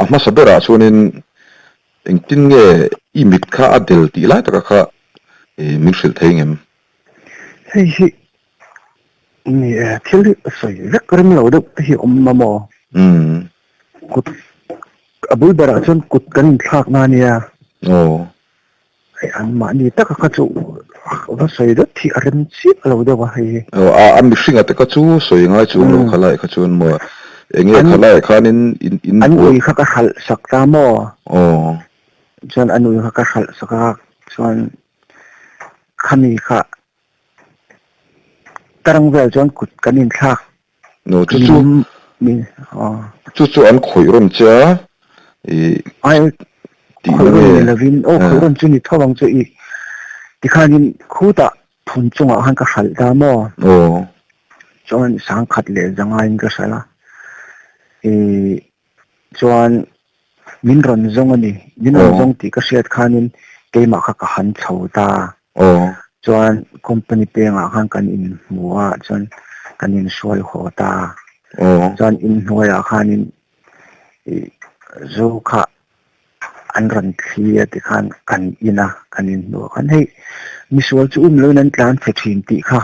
hmasa berah chuanin engtin nge i mit kha a del tih lai taka kha min hrilh thei ngem? Hei hi ni e, thil hi sawi vek rem lo deuh te hi a awm a maw? Kut a bul berah chuan kut kan inthlak na ania. Aw. Hei an mahni taka kha chu va sawi deuh thih a rem chiah lo deuh a hei hi. Aw a a mihringa te kha chu sawi ngai chuang lo kha lai kha chuan maw eng nge kha lai khanin in in An ui kha ka hralh sak ta maw? Aw. Chuan an ui kha ka hralh sak a chuan khami kha tarang vel chuan kut kan inthlak No chu chu chu chu an khawih rawn che a i ai khawih rawn ni lovin aw khawih rawn chu ni tho ang chu i tikhanin khutah phun chungah khan ka hralh ta maw aw chuan sangkhat leh zangaiin ka hralh a i chuan min rawn zawng a ni min rawn zawng tih ka hriat khanin keimah kha ka han chho ta Chuan company pengah khan kan inhmu a, chuan kan inhruai haw ta. Chuan inhnuaiah khanin ih zu kha an rawn thli a tikhan kan in a, kan inhnu ah khan hei misual chu um loin an tlan chhe thin tih kha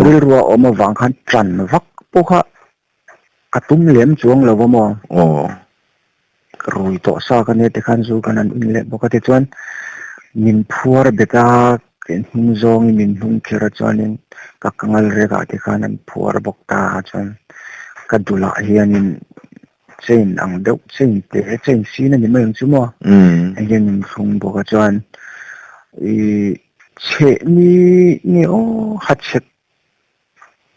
rilru a awm avang khan tan vak pawh kha Ka tum lem chuang lo va maw? Aw. Ka rui tawh sa ka nia tikhan zu kan han in leh bawk a tichuan min phuar bet a, hnung zawngin min hnung kher a chuanin ka kangal rek ah tikhan an phuar bawk ta a chuan ka dulah hianin chain ang deuh chain te chain sin a ni mai ang chu maw? Hei hian min thlung bawk a chuan ih chheh ni nge aw hachhek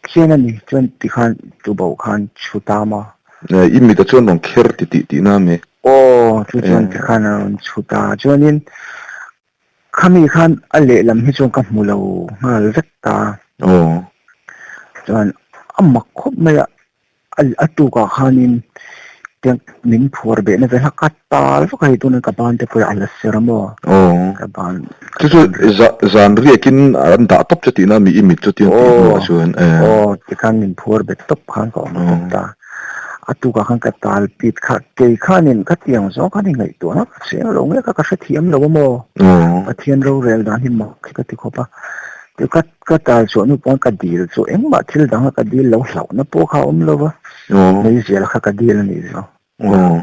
Khian a ni chuan tikhan tuboh khan chhu ta maw? I mit a chuan rawn kher ti tih tihna a mi? Aw, chu chuan tikhan a rawn chhu ta. Chuanin khami khan a lehlam hi chuan ka hmu lo nghal vek ta. Aw. Chuan a mak khawp mai a, A tukah khanin tiang min phuar behna vel kha ka tal vak a hei tunah ka ban te pawh a la ser a maw? Aw. Ka ban Chu chu zan riakin an dah tawp che tihna mi i mit chu tiang tih hnuah chuan e. Aw tikhan min phuar bet tawp khan ka awm tawp ta. A tukah khan ka tal pit kha kei khanin ka tiang zawng khan i ngaihtuahna ka hre lo nge kha ka hrethiam lo a maw? Pathian rorel dan hi mak hi ka ti khawp a. Ka Ka tal chhuah hnu pawn ka dil chu engmah thil danga ka dil lo hlauhna pawh kha a awm lo va, meizial kha ka dil a nih chu.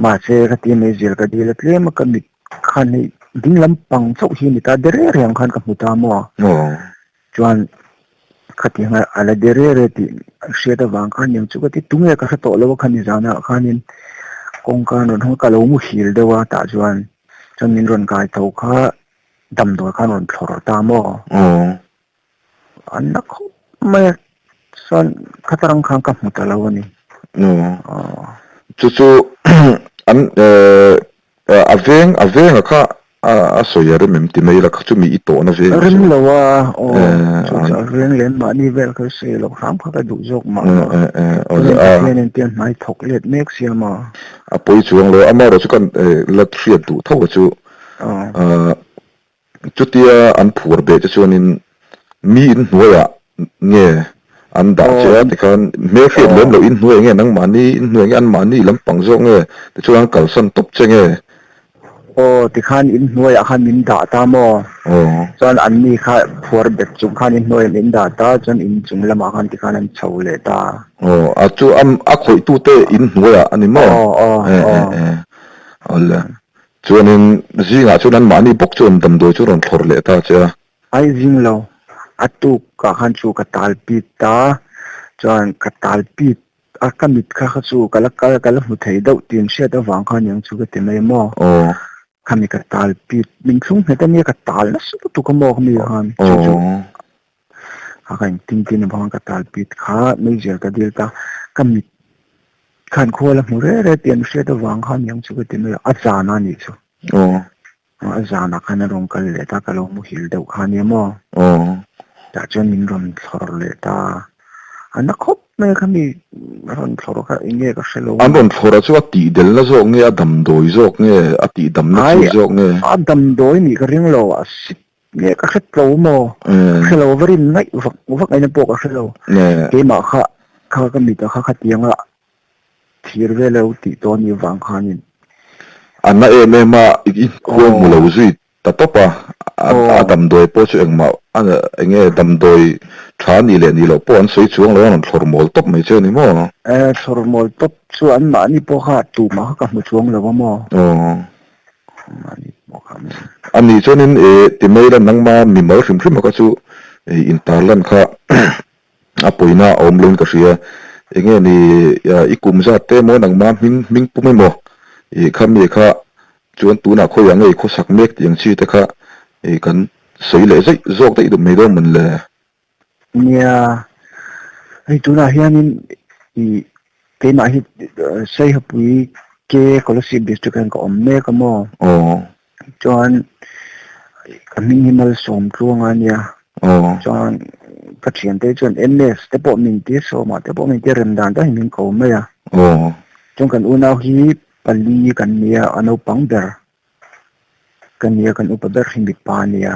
Mahse ka ti meizial ka dil a tlem a ka mit khan hei ding lampang chauh hi a ni ta de reng reng khan ka hmu ta maw? Chuan khatiang a la de reng reng tih hriat avang khan niang chu ka ti tunge ka hre tawh lo a khani zanah khanin kawngka an rawn hawng a ka lo muhil deuh a tah chuan chuan min rawn kai tho kha Damdawi khan rawn thlawr ta maw? Aw. An la khawp mai a, chuan khatarang khan ka hmu ta lo a ni. Aw. Chu chu an a veng a venga kha a sawi a rem em ti mai ila kha chu mi i tawhna veng a Rem lo a, aw. Chu chu a veng leh mahni vel kha sawi loh hram kha ka duh zawk mah mah. Chuan Pathian in pian hmai thawk let mek siam a. A pawi chuang lo, amaherawh chu kan la hriat duh tho a chu. Chutia an phur beh che chuanin mi in hnuaiah nge an dah che a tikhan hmelhriat lem loh in hnuai nge nangmahni in hnuai nge anmahni lampang zawk nge tichuan an kalsan tawp che nge. Aw tikhan in hnuaiah khan min dah ta maw? Chuan anni kha phuar bet chung khan in hnuaiah min dah ta chuan in chung lamah khan tikhan an chho leh ta. Aw a chu a khawihtute in hnuaiah a ni maw? Aw aw aw. Awle. Chuanin zingah chuan anmahni bawk chuan damdawi chu rawn thlawr leh ta che a. Ai zing lo, a tuk ah khan chu ka tal pit ta, chuan ka tal pit a ka mit kha kha chu ka la kal ka la hmu thei deuh tih an hriat avang khan eng chu ka ti mai maw. Aw. Khami ka tal pit, min thlung nghet ania ka tal nasa lutuk a maw khami khan chu chu. A ka engtin tin avang ka tal pit kha meizial ka dil ta, ka mit Khan khual a hmu re re tih an hriat avang khan niang chu ka ti mai a, a zan a nih chu. Aw. A zanah khan a rawn kal leh ta, ka lo muhil deuh kha nia maw. Aw. Tah chuan min rawn thlawr leh ta. A na khawp mai a khami a rawn thlawr kha eng nge ka hre lo a. An rawn thlawr a chu a tihdelna zawk nge, a damdawi zawk nge, a tihdamna thil zawk nge? Ai, a damdawi nih ka ring lo, a sit nge ka hre tlo maw? Ka hre lo va rin ngaih vak vak ngaihna pawh ka hre lo. Keimah kha kha ka mit ah kha khatianga thir vel lo tih tawh anih vang khanin. A na em em a, i khua hmu lo zui ta tawp a, a damdawi pawh chu engmah eng nge damdawi tha nih leh nih loh pawh an sawi chuang lo a, an rawn thlawr mawl tawp mai che a ni maw? E, thlawr mawl tawp chu anmahni pawh kha tumah kha ka hmu chuang lo a maw? Aw. Anmahni pawh kha maw? A nih chuanin e, ti mai ila nangma mimal hrim hrim a kha chu intarlan kha A pawina a awm loin ka hria. Enge ni i kum zat te emaw nangma hming hming pum emaw i kha mi kha chuan tunah khawiah nge i khawsak mek tih ang chi te kha i kan sawi leh zeih zawk daih duh mai dawn mawn le? Nia, hei tunah hianin i keimah hi Saihapui K Kolasib District ah hian ka awm mek a maw? Aw. Chuan ka hming hi Malsawm Tluanga a nia. Chuan ka thiante chuan MS te pawh min ti Sawma te pawh min ti rem dan dahin min ko mai a. Chuan kan unau hi pali kan nia a naupang ber ka nia kan upa ber hi mipa a nia.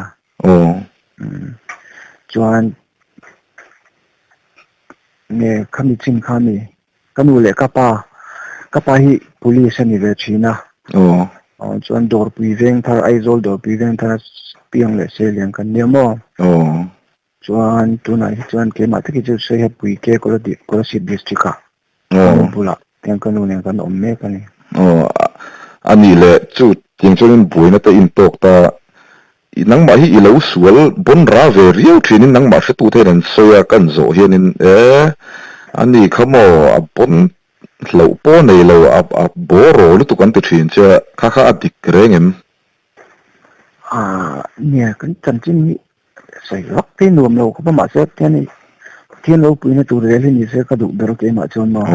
Chuan nge khami chin kha mi Ka nu leh ka pa, ka pa hi police a ni ve thin a. Aw. Aw chuan Dawrpui Vengthar, Aizawl Dawrpui Vengthar piang leh Seliang kan nia maw? Aw. Chuan tunah hi chuan keimah tak hi chu Saihapui ke Kolasib District ah ka nu bulah tiang ka nu nen kan awm mek a ni. Aw, a nih leh chu tiang chuanin buaina te intawk ta I nangmah hi i lo sual bawn ra ve riau thinin nangmah hretute hian an sawi a, kan zawh hianin e a ni kha maw a bawn hlauh pawh nei lo a a bawraw lutuk an ti thin che a, kha kha a dik reng em? Aaa nia kan chanchin hi sawi vak te nuam lo khawp a mahse Pathian hi Pathian ropuina tur zel hi ni se ka duh ber keimah chuan maw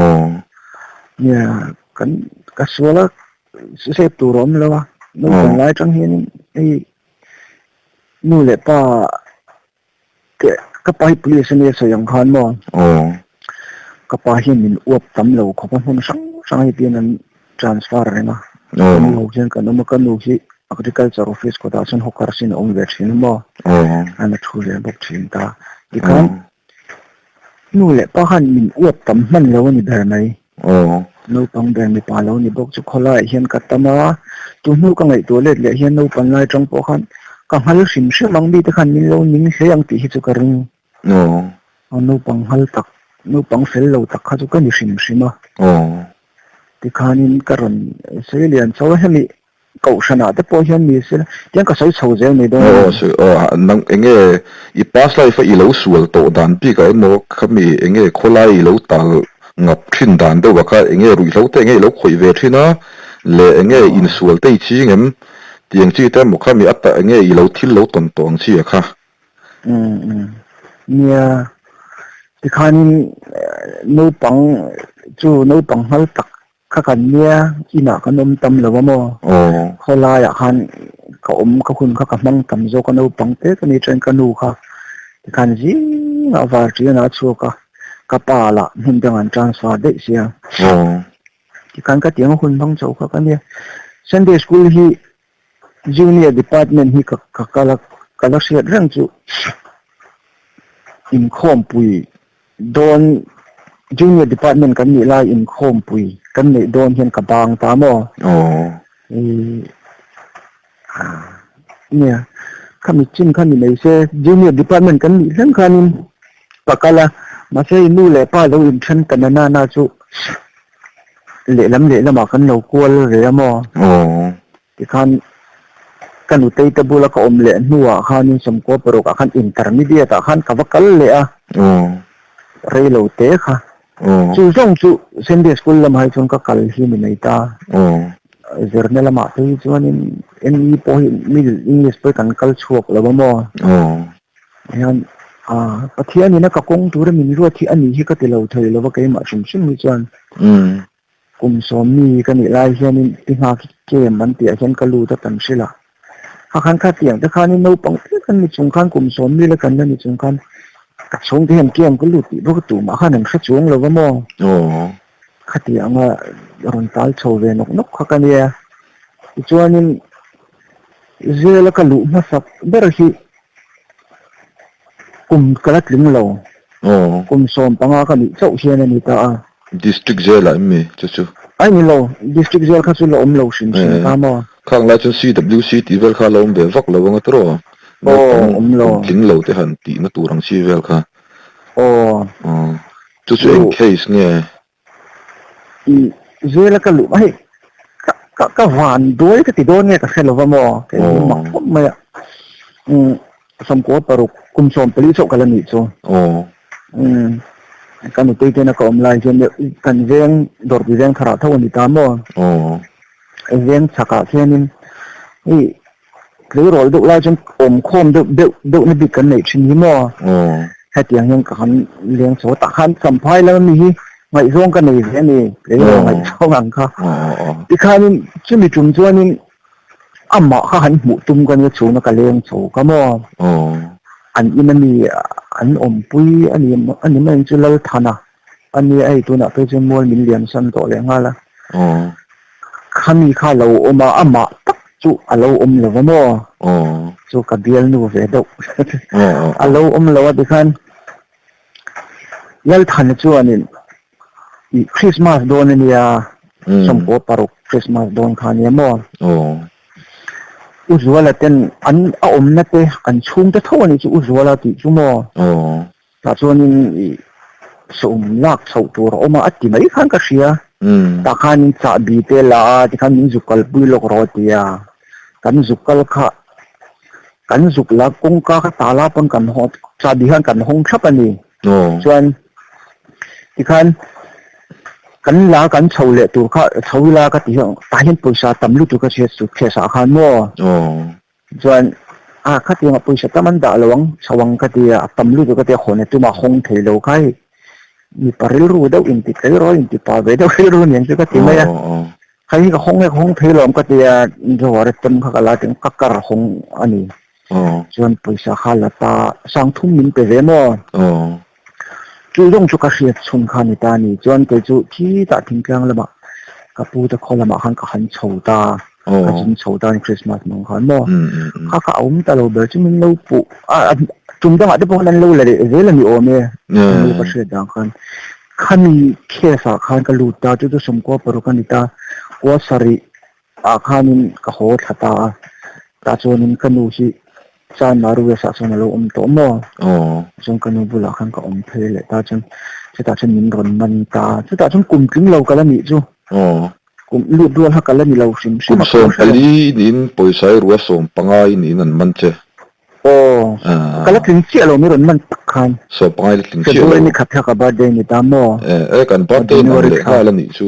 nia kan ka sual a Sep tur a awm lo a, naupang lai atang hianin hei nu leh pa te ka pa hi police a nia sawi ang khan maw ka pa hian min uap tam lo khawp a hmun hrang hrang hei tihian an transfer reng a ka nu ho hian kan awm a ka nu hi agriculture office kawtah chuan hawker sin a awm ve thin a maw an a thu ve bawk thin ta tikhan nu leh pa khan min uap tam hman lo a ni ber mai. Aw. Naupang ber mipa lo ni bawk chu khawlaiah hian ka tam a, tu hnu ka ngaihtuah let leh hian naupan lai atang pawh khan ka nghal hrim hrim ang mite khan min lo ning hle ang tih hi chu ka ring. Aw. Aw naupang nghal tak, naupang fel lo tak kha chu ka ni hrim hrim a. Aw. Tikhanin ka rawn sawi lian chho a, hemi Kohhranah te pawh hian ni se tiang ka sawi chho zel mai dawn a ni. Aw sawi aw nang enge i past life a i lo sual tawh dan bik ah emaw khami enge khawlai i lo tal ngap thin dan deuh ah kha enge ruihhlo te enge i lo khawih ve thin a leh enge insual te i ching em tiang chi te emaw khami a ta enge i lo thil lo tawn tawh ang chi ah kha. Umm umm nia tikhanin naupang chu naupang nghal tak Kha kan nia inah kan awm tam lo a maw? Khawlaiah khan ka awm ka hun kha ka hmang tam zawk a naupang te ka ni chuan ka nu kha tikhan zingah varṭianah a chhuak a, ka pa lah hmun dangah an transfer daih sia. Tikhan ka tiang a hun hmang chho kha ka nia. Sunday school hi Junior department hi ka ka kal a, ka la hriat reng chu inkhawmpui dawn Junior department kan nih lai inkhawmpui kan neih dawn hian ka bang ta maw? Ih nia khami chin kha ni mai se Junior department kan nih hleng khanin ka kal a, mahse i nu leh pa lo inthen ta na na chu lehlam lehlamah kan lo kual ve a maw? Tikhan ka nutei te bula ka awm leh hnuah khanin sawmkaw paruk ah khan intermediate ah khan ka va kal leh a, rei lo te kha. Chu zawng chu Sunday school lamah hi chuan ka kal hi ni mai ta. Zirna lamah phei hi chuanin ME pawh hi Middle English pawh hi kan kal chhuak lo a maw? Hian Pathianin a ka kawng tura min ruat hi a nih hi ka ti lo thei lo va keimah hrim hrim hi chuan. Kum sawmmi ka nih lai hianin ti nghak kem an tih ah hian ka lut a kan hrilh a. Kha khan kha tiang te khanin naupang te kan ni chung khan kum sawmmi la kan la ni chung khan ka chhungte hian kem ka lut tih bawk a tumah khan an hre chuang lo va maw? Khatiang a rawn tal chho ve nawk nawk kha ka nia. Tichuanin Zela ka luh hmasak ber hi kum ka la tling lo. Kum 15 ka nih chauh hian a ni ta a. District Jail ah em mi chu chu? Ai ni lo, District Jail kha chu la awm lo hrim hrim ta maw? Khang lai chuan CWC tih vel kha la awm ve vak lo anga tiraw? Aw, awm lo. Kum tling lo te han tihna tur ang chi vel kha. Aw. Chu chu eng case nge? I Jail a ka luh hei ka ka ka van duai ka ti dawn nge ka hre lova maw? Kei hi mak khawp mai a. Umm 16 kum 14 chauh ka la nih chu. Aw. Umm ka nutei tena ka awm lai hian kan veng dawrpui veng tharah tho a ni ta maw? Aw. Veng chhakah khianin hei tleirawl deuh lai chuan awm khawm deuh deuh deuhna bik kan neih thin hi maw? Aw. Hetiang hian ka han leng chho a, tah khan Champhai lama mi hi ngaihzawng ka nei ve a ni, tleirawl ngaihzawng ang kha. Tikhanin chumi tum chuanin Amah kha han hmuh tum ka nia chhuna ka leng chho ka maw? An in ami an awmpui a ni a ni mai ang chu Lalthana a nia hei tunah phei chuan mual min lian san tawh leh nghal a. Khami kha a lo awm a, amah tak chu a lo awm lo va maw? Chu ka bialnu ve deuh a lo awm lo a tikhan Lalthana chuanin Ih Christmas dawn a nia, 16 Christmas dawn kha a nia maw? U Zuala ten an a awmna te an chhungte tho a nih chu U Zuala tih chu maw? Tah chuanin ih sawm lak chhoh tur a awm a, a ti mai khan ka hria. Tah khanin chahbi te la a tikhan min zuk kalpui lawk rawh a ti a, kan zuk kal kha kan zuk la kawngka kha tala pawn kan hawng chahbi khan kan hawng thlap a ni. Chuan tikhan kan la kan chho leh tur kha chho ila ka ti hian tah hian pawisa tam lutuk a chhiat chu case ah khan maw chuan a khatiang ah pawisa tam an dah lo ang chho ang ka ti a a tam lutuk ka ti a hawn a tum a hawng thei lo kha hei mipa rilru deuh inti tleirawl inti pa ve deuh rilru nen chu ka ti mai a hei hi ka hawng nge ka hawng thei lo ang ka ti a drawer aṭang kha ka la ti ka kar hawng a ni. Chuan pawisa kha la ta sangthum min pe ve maw? Chu zawng chu ka hriat chhun kha ni ta ni. Chuan kei chu thi tah thingtlang lamah ka pu te khaw lamah khan ka han chho ta, ka zin chho ta ni Christmas hmang khan maw? Kha kha a awm ta lo ber chu min lo puh a, tum dangah te pawh khan an lo la leh zel a ni awm e, an lo ka hriat dan khan. Khami case ah khan ka lut ta, chu chu 16 a ni ta, kua sarih Ah khanin ka haw thla ta a, tah chuanin ka nu hi Chan Marues ah chuan a lo awm tawh maw? Chuan ka nu bulah khan ka awm phei leh ta chuan chutah chuan min rawn man ta a, chutah chuan kum tling lo ka la nih chu. Kum lut rual kha ka la ni lo hrim hrim a. Kum 14 niin pawisa i rua 15 i niin an man che. Aw, ka la tling chiah lo mi rawn man tak khan. 15 i la tling chiah lo. February ni khat kha ka birthday ni ta maw? E, e kan birthday in ang leh nghal a nih chu.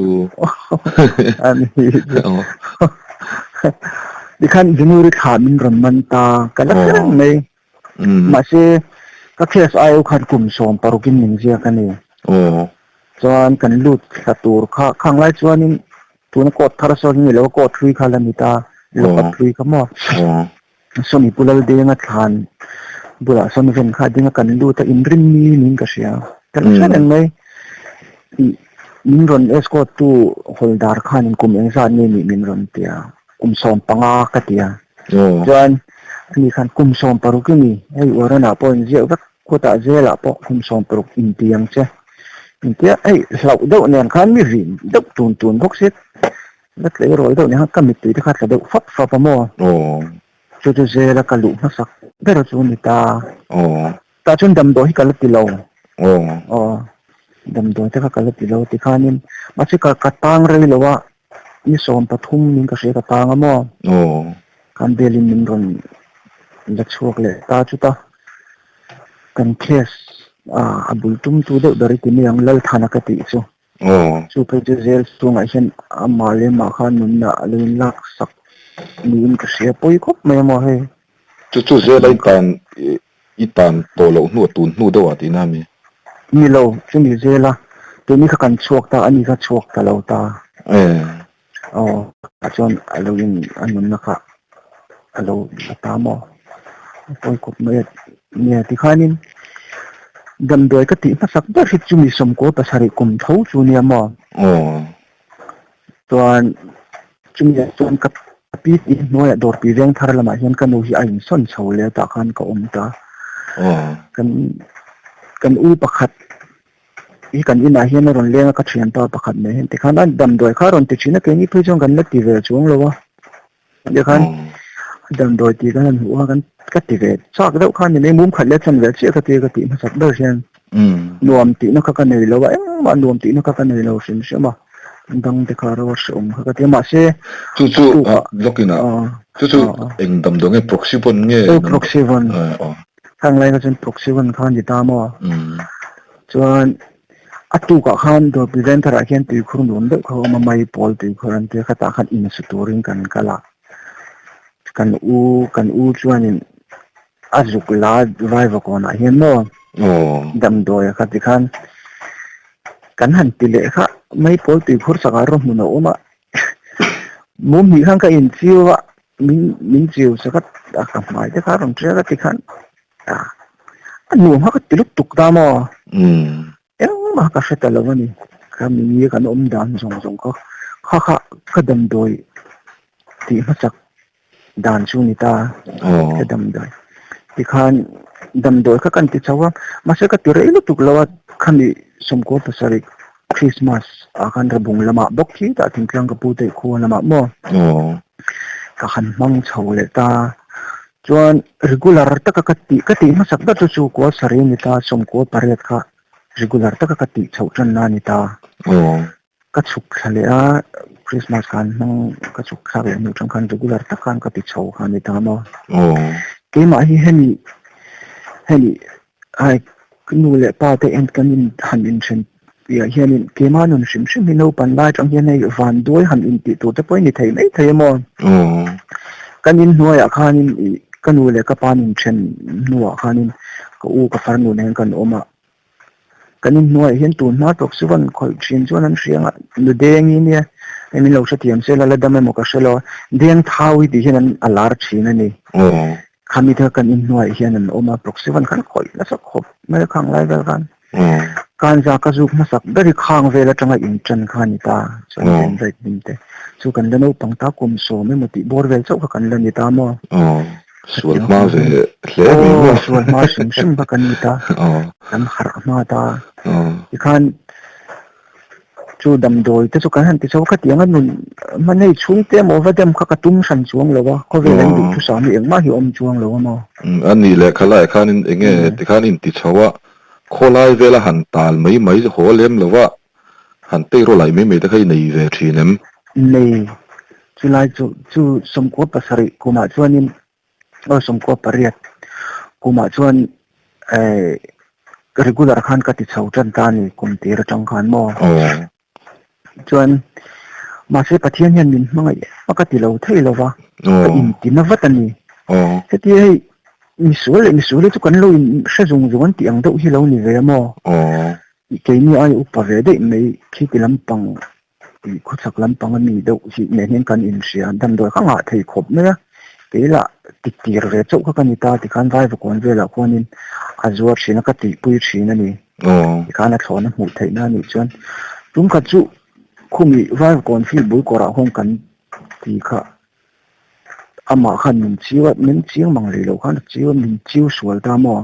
A nih chu. Tikhan January thla min rawn man ta, ka la hre reng mai. Mahse, ka case ai khan kum 16 in min ziak a ni. Chuan kan lut thla tur kha, khang lai chuanin tuna court thar sawn hi ni lo, court hlui kha la ni ta, lock up hlui kha maw? Sawmi Pu Laldenga thlan bulah sawn ven kha a ding a, kan lut a, inrin ni niin ka hria. Ka la hre reng mai. Ih, min rawn escort tu Hawldar khanin kum engzat nge nih min rawn ti a, kum 15 ka ti a. Chuan ani khan kum 16 i ni, hei Warren-ah pawh inziak vek, khutah zelah pawh kum 16 inti ang che. Intia hei hlauh deuh nen khan mi rin deuh tun tun bawk si. La tleirawl deuh ni khan ka mittui te kha tla deuh fap fap a maw? Chu chu zela ka luh hmasak ber chu ni ta. Tah chuan damdawi hi ka la ti lo. Aw, damdawi te kha ka la ti lo tikhanin mahse ka ka tang rei lo a, ni 13 min ka hria ka tang a maw? Khan belin min rawn la chhuak leh ta chuta kan case a bul tum tu deuh ber i ti mai ang Lalthana ka tih chu. Chu phei chu zel chhungah hian amah leh amah kha nunna a lo in lak sak niin ka hria pawi khawp mai a maw hei. Chu chu zel a i tan i tan tawh loh hnu a tun hnu deuh ah tihna a mi? Ni lo, chumi zel a tuni kha kan chhuak ta a ni kha chhuak ta lo ta. Aw tah chuan a lo in a nunna kha a lo la ta maw? A pawi khawp mai a nia tikhanin damdawi ka tih hmasak ber hi chumi 17 kum tho chu nia maw? Chuan chumi ah chuan ka pi tih hnuaiah dawrpui veng thar lamah hian ka nu hi a insawn chho leh a tah khan ka awm ta. Kan kan u pakhat. hi kan inah hian a rawn leng a ka thianpa pakhat mai hian tikhan a damdawi kha a rawn ti thin a keini phei chuan kan la ti ve chuang lo a tikhan a damdawi tih kan han hmuh a kan ka ti ve chak deuh kha a ni mai mum khat leh chan ve chiah ka tia ka tih hmasak ber hian nuam tihna kha ka nei lo a engmah nuam tihna kha ka nei lo hrim hrim a dang te kha ro a hrehawm kha ka ti a mahse chu chu lawkin ah chu chu eng damdawi nge proxyvon nge proxyvon Khang lai kha chuan Proxyvon kha a ni ta maw? Chuan a tukah khan dawr preventer ah khian tuikhur nuam deuh kha a awm a, mai pawl tuikhur an tia khatah khan insu turin kan kal a. Kan u kan u chuanin a zuk la Vaivakawnah hian maw damdawi a kha tikhan kan han ti leh kha mai pawl tuikhur chakah rawh hmun a awm a. Mum hnih khan ka inchiu a, min min chiu sak a, a ka hmai te kha a rawn ṭiak a tikhan a a nuam kha ka ti lutuk ta maw? Engmah ka hre ta lo a ni, kha mi kan awm dan zawng zawng kha kha kha ka damdawi tih hmasak dan chu ni ta ka damdawi tikhan damdawi kha kan ti chho a mahse ka ti rei lutuk lo a khami sawmkaw pasarih Christmas ah khan Rabung lamah bawk khi tah thingtlang ka pu te khua lamah maw ka han hmang chho leh ta chuan regular taka ka tih ka tih hmasak ber chu chu kual sarih a ni ta sawmkaw pariat kha regular taka ka tih chhoh tanna a ni ta. Ka chhuk thla leh a, Christmas khan hmang ka chhuk thlak leh hnu chang khan regular tak khan ka ti chho kha a ni ta maw. Keimah hi hemi hemi hai ka nu leh pa te en kan in han inthen piah hianin keimah nun hrim hrim hi naupan lai atang hian hei vanduai han intih tur te pawh hi ni thei mai thei a maw. Kan inhnuaiah khanin ih ka nu leh ka pa an inthen hnuah khanin ka u ka farnu nen kan awm a. Kan inhnuaiah hian tun hma tawk chu van khawih thin chuan an hria ang a, nu deng hi nia hei min lo hrethiam se la la dam emaw ka hre lo a, deng thau hi tih hian an a lar thin a ni. Khami te kan inhnuaiah hian an awm a, proxy van khan khawih nasa khawp mai a khang lai vel khan. Kanza ka zuk hmasak ber hi khang vel atanga intan kha a ni ta, chuan dendrite hnim te chu kan la naupang ta kum sawm emaw tih bawr vel chauh kha kan la ni ta maw. Sual hma ve hle mai maw? Aw, sual hma hrim hrim kha kan ni ta. Kan harh hma ta. Tikhan chu damdawi te chu kan han ti chho khatiang a nun hman hei chhungte emaw va dem kha ka tum hran chuang lo a, khawvel an duh thusam hi engmah hi a awm chuang lo a maw? A nih leh kha laiah khanin eng nge tikhan in ti chho a, khawlai vela han tal mai mai haw lem lo a, Han tei rawh lai mai mai te kha i nei ve thin em? Nei. Chulai chu chu sawmkua pasarih kumah chuanin aw sawmkua pariat kumah chuan eh regular khan ka ti chho tan ta a ni kum tir atang khan maw? Aw. Chuan mahse Pathian hian min hmangaih a ka ti lo thei lo va, ka inti na vat a ni. Aw. Hetia hei misual leh misual hi chu kan lo in hre zung zung an tih ang deuh hi lo ni ve a maw? Aw. Keini ai upa ve daih mai khiti lampang tih khawchhak lampang a mi deuh hi nen hian kan inhria damdawi kha ngah thei khawp mai a, kei lah titir ve chauh kha ka ni ta tikhan Vaivakawn velah khuanin a zuar thin a ka tihpui thin a ni tikhan a thlawhna hmuh theihna a nih chuan tum khat chu khumi Vaivakawn field bul kawrah khuan kan ti kha amah khan min chiu a min chiu mang rih loh khan a chiu a min chiu sual ta maw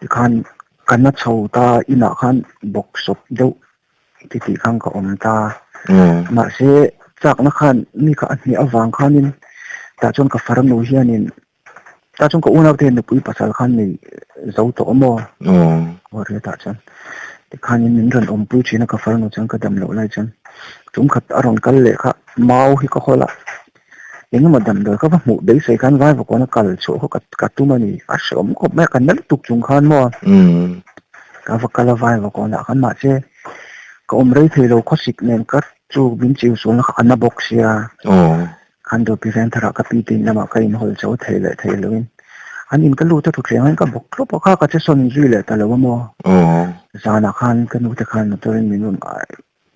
tikhan ka na chho ta inah khan bawk sawp deuh ti tih khan ka awm ta mahse chakna khan mi kha a hniah avang khanin tah chuan ka farnu hianin tah chuan ka unau te hian nupui pasal khan nei zo tawh a maw aw ria tah chuan tikhanin min rawn awmpui thin a ka farnu chuan ka dam loh lai chuan tum khat a rawn kal leh kha mau hi ka hawl a engemaw damdawi kha va hmuh beisei khan vai vakawn a kal chhuah kha ka tum a ni a hreawm khawp mai a ka na lutuk chung khan maw ka va kal a vai vakawn ah khan mahse ka awm rei thei lo khawsik nen ka chu min chiu sualna kha a na bawk sia. Khan Dawpi Vengtharah ka pi tin lamah ka inhawl chho thei leh thei loin an in ka lut a thutthleng hian ka bawk thlawp a, kha ka che sawn zui leh ta lo a maw? Zanah khan ka nute khan motor in min rawn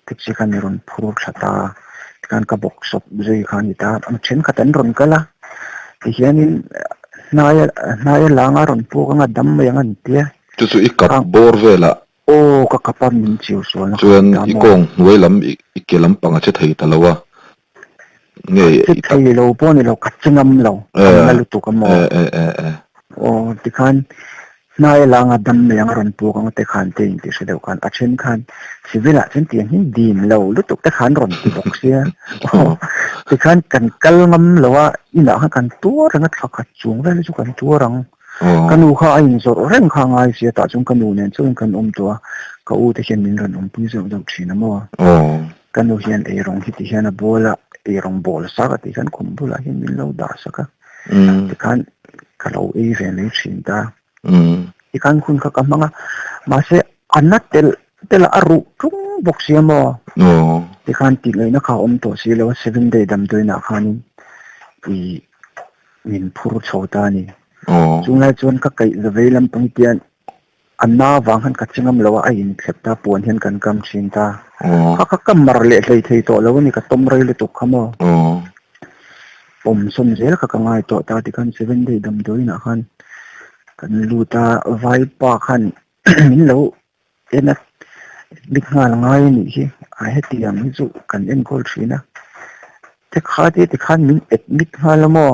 taxi khan min rawn phur tha ta, tikhan ka bawk sawp zui kha a ni ta, thenkhat an rawn kal a, tihianin hnaia hnaia langa rawn puak anga dam mai ang an ti a. Chu chu i kap bawr velah Aw ka kap a min chiu sualna kha a ni ta maw? Chuan i kawng hnuai lam i ke lampang a che thei ta lo a. Nge i tak. Thei lo pawh ni lo, ka che ngam lo, ka na lutuk a maw. Aw tikhan Hnai langa dam mai ang a rawn puak ang te khan te in tih hre deuh khan a then khan civil ah chuan tiang hi dim lo lutuk te khan rawn ti bawk sia aw tikhan kan kal ngam lo a inah khan kan tuar reng a thla khat chung vel hi chu kan tuar ang ka nu kha a inzawrh reng kha a ngai sia tah chuan ka nu nen chuan kan awm tawh a ka u te hian min rawn awmpui zeuh zeuh thin a maw ka nu hian eirawng hi ti hian a bawl a eirawng bawl sak a tih khan khum bulah hian min lo dah sak a. Tikhan ka lo ei ve mai thin ta. Tikhan hun kha ka hmang a, mahse a na telh telh a, a ruh tung bawk si a maw? Tikhan tih ngaihna kha a awm tawh si lo a, seven day damdawiinah khanin i min phur chho ta a ni. Chunglai chuan ka kaih za vei lampang hian A na vang khan ka che ngam lo a, a inthlep ta, puan hian kan kam thin ta. Kha kha ka mar leh hlei thei tawh lo a ni, ka tawm rei lutuk kha maw. Pawm sawm zel kha ka ngai tawh ta tikhan seven day damdawiinah khan kan lut a, vaipa khan min lo en a, admit nghal ngai a nih hi, a hetiang hi chu kan enkawl thin a, tikha te tikhan min admit nghal a maw.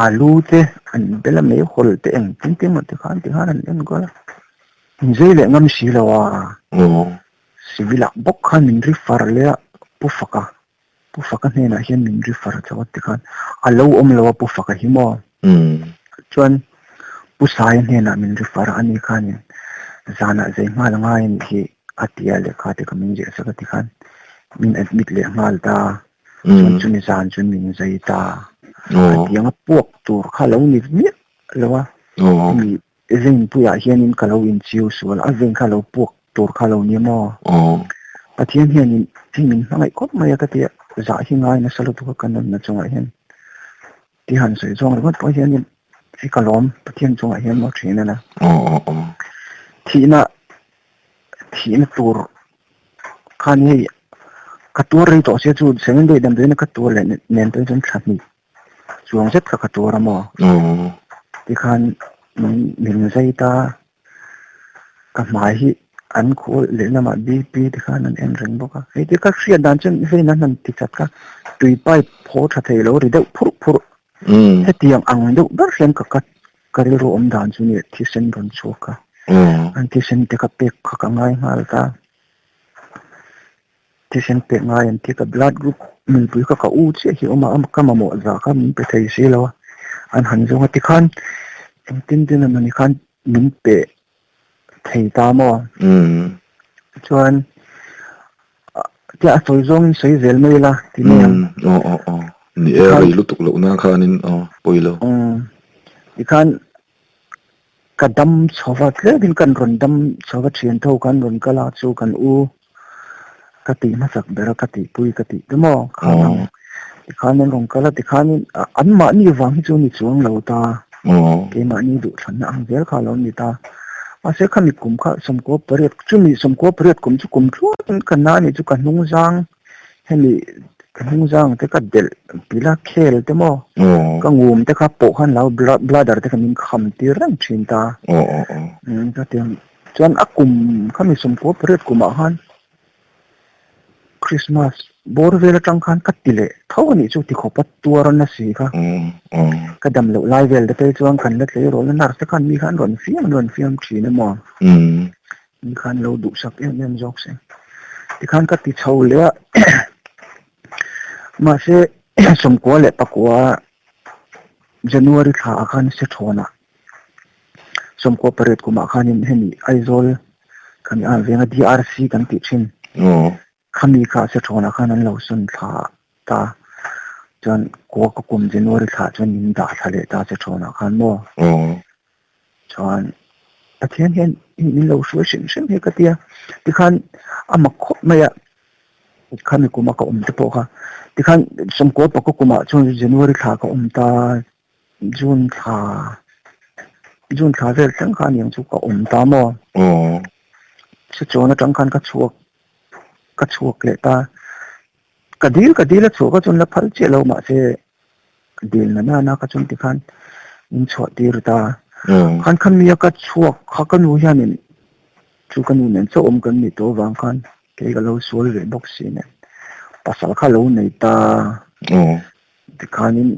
Alu te an bel a mei hawl te eng tin tin maw tikhan tikhan an enkawl a inzei leh ngam si lo a civil ah bawk khan min refer leh a pu faka pu faka hnenah hian min refer chauh a tikhan a lo awm lo a pu faka hi maw chuan pu saia hnenah min refer a ani khanin zanah zei nghal a ngai a nih hi a ti a lehkha te kha min ziah sak a tikhan min admit leh nghal ta. Chuan chumi zan chu min zai ta. A tiang a puak tur kha lo ni miah lo a. Hemi Zengpuiah hianin ka lo inchiu sual a, Zeng kha lo puak tur kha lo ni maw? Pathian hianin hei min hmangaih khawp mai a ka ti a, zah hi ngai nasa lutuk a ka nunna chungah hian ti han sawi zawng ringawt pawh hianin hei ka lawm Pathian chungah hian maw thin a na. Thihna thihna tur Khan hei ka tuar rei tawh sia chu seven day damdawiin ka tuar leh nen pawh chuan thla hnih chuang zet kha ka tuar a maw tikhan min min zai ta ka hmai hi an khawl lehlamah BP tikhan an en reng bawk a hei te ka hriat dan chuan hei nan han ti chat kha tui pipe haw tha thei lo ri deuh phurh phurh hetiang ang deuh ber hian ka ka Ka rilru awm dan chu nih thisen rawn chhuak a, an thisen te kha pek kha ka ngai nghal ta. Thisen pek ngai an ti ka blood group mipui kha ka u chiah hi a awm a, ka mamawh zah kha min pe thei si lo a, an han zawng a tikhan engtin tin emawni khan min pe thei ta maw? Chuan Tia a sawi zawngin sawi zel mai ila ti mai ang. Aw aw aw. Ni e, rei lutuk loh nan khanin aw pawi lo. Tikhan ka dam chho va, tlemin kan rawn dam chho va thian tho khan rawn kal a chu kan u ka tih hmasak ber a ka tihpui ka tih te maw khan ang. Tikhan an rawn kal a tikhanin anmahni vang hi chu ni chuang lo ta. Keimahni duhthlanna ang zel kha a lo ni ta. Mahse khami kum kha sawmkua pariat chumi sawmkua pariat kum chu kum tluan ka na anih chu ka hnungzang hemi ka hnungzang te ka delh pila khel te maw ka ngum te kha pawh khan lo bladder te kha min kham tir reng thin ta. Ka ti ang chuan a kum khami sawmkua pariat kumah khan Christmas bawr vel atang khan ka ti leh tho a nih chu ti khawp a tuar a na si kha. Ka dam loh lai vel te phei chuan kan la tleirawl a nurse te khan mi khan rawn fiam an rawn fiam thin a maw. Mi khan lo duhsak em em zawk se. Tikhan ka ti chho leh a mahse sawmkua leh pakua January thla ah khan Sethawnah Sawmkua pariat kumah khanin hemi Aizawl kan a venga DRC kan tih thin khami kha Sethawnah khan an lo sawn thla ta chuan kua ka kum January thla chuan min dah thla leh ta Sethawnah khan maw chuan Pathian hian min lo hruai hrim hrim hi ka tia tikhan a mak khawp mai a khami kuma ka awm te pawh kha tikhan sawmkua pakua kumah chuan January thla ka awm ta. June thla June thla vel thleng khan eng chu ka awm ta maw? Aw. Sichuan atang khan ka chhuak ka chhuak leh ta. Ka dil ka dil a chhuah ka chuan la phal chiah lo mahse dil na na na ka chuan tikhan min chhuah tir ta. Khan khan mia ka chhuak kha ka nu hianin chu ka nu nen chaw awm kan nih tawh avang khan kei ka lo sual ve bawk si nen pasal kha lo nei ta. Tikhanin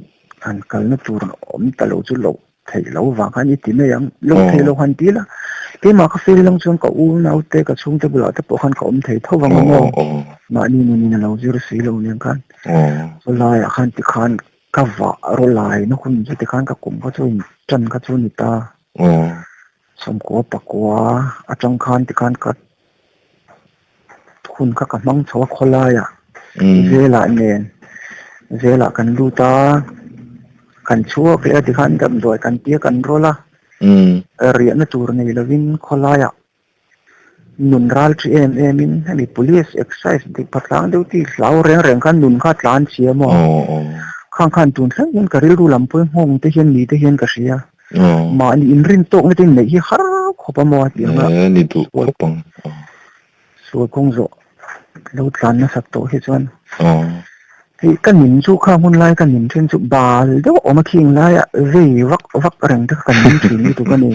han kalna tur awm ta lo chu lo. theih loh vang khan i ti mai ang. Loh theih loh han ti la, keimah ka fel lang chuan ka unaute ka chhungte bulah te pawh khan ka awm thei tho vang a maw? Mahni nunin a lo zir si lo nen khan chulaiah khan tikhan ka vah rawlai na hun chu tikhan ka kum kha chu in tan kha chu ni ta. Sawmkua pakua atang khan tikhan ka hun kha ka hmang chho a khawlaiah zelah nen zelah kan lut a kan chhuak leh a tikhan damdawi kan tia kan rawl a riahna tur nei lovin khawlaiah nun ral thi em em in hemi police excise dik phatlang deuh tih hlau reng reng khan nun kha tlan chhia maw khang khan tun thleng hian ka rilru lam pawhin nghawng te hian ni te hian ka hria. Mahni inrin tawkna te neih hi har khawp a maw a tih ang a. Ee ni duh khawp ang. Sual kawng zawh lo tlan nasat tawh hi chuan. Hei ka nin chu kha hmun lai ka nin then chu bal deuh a awm a khing laia vei vak vak reng te kha ka ning thin lutuk a ni.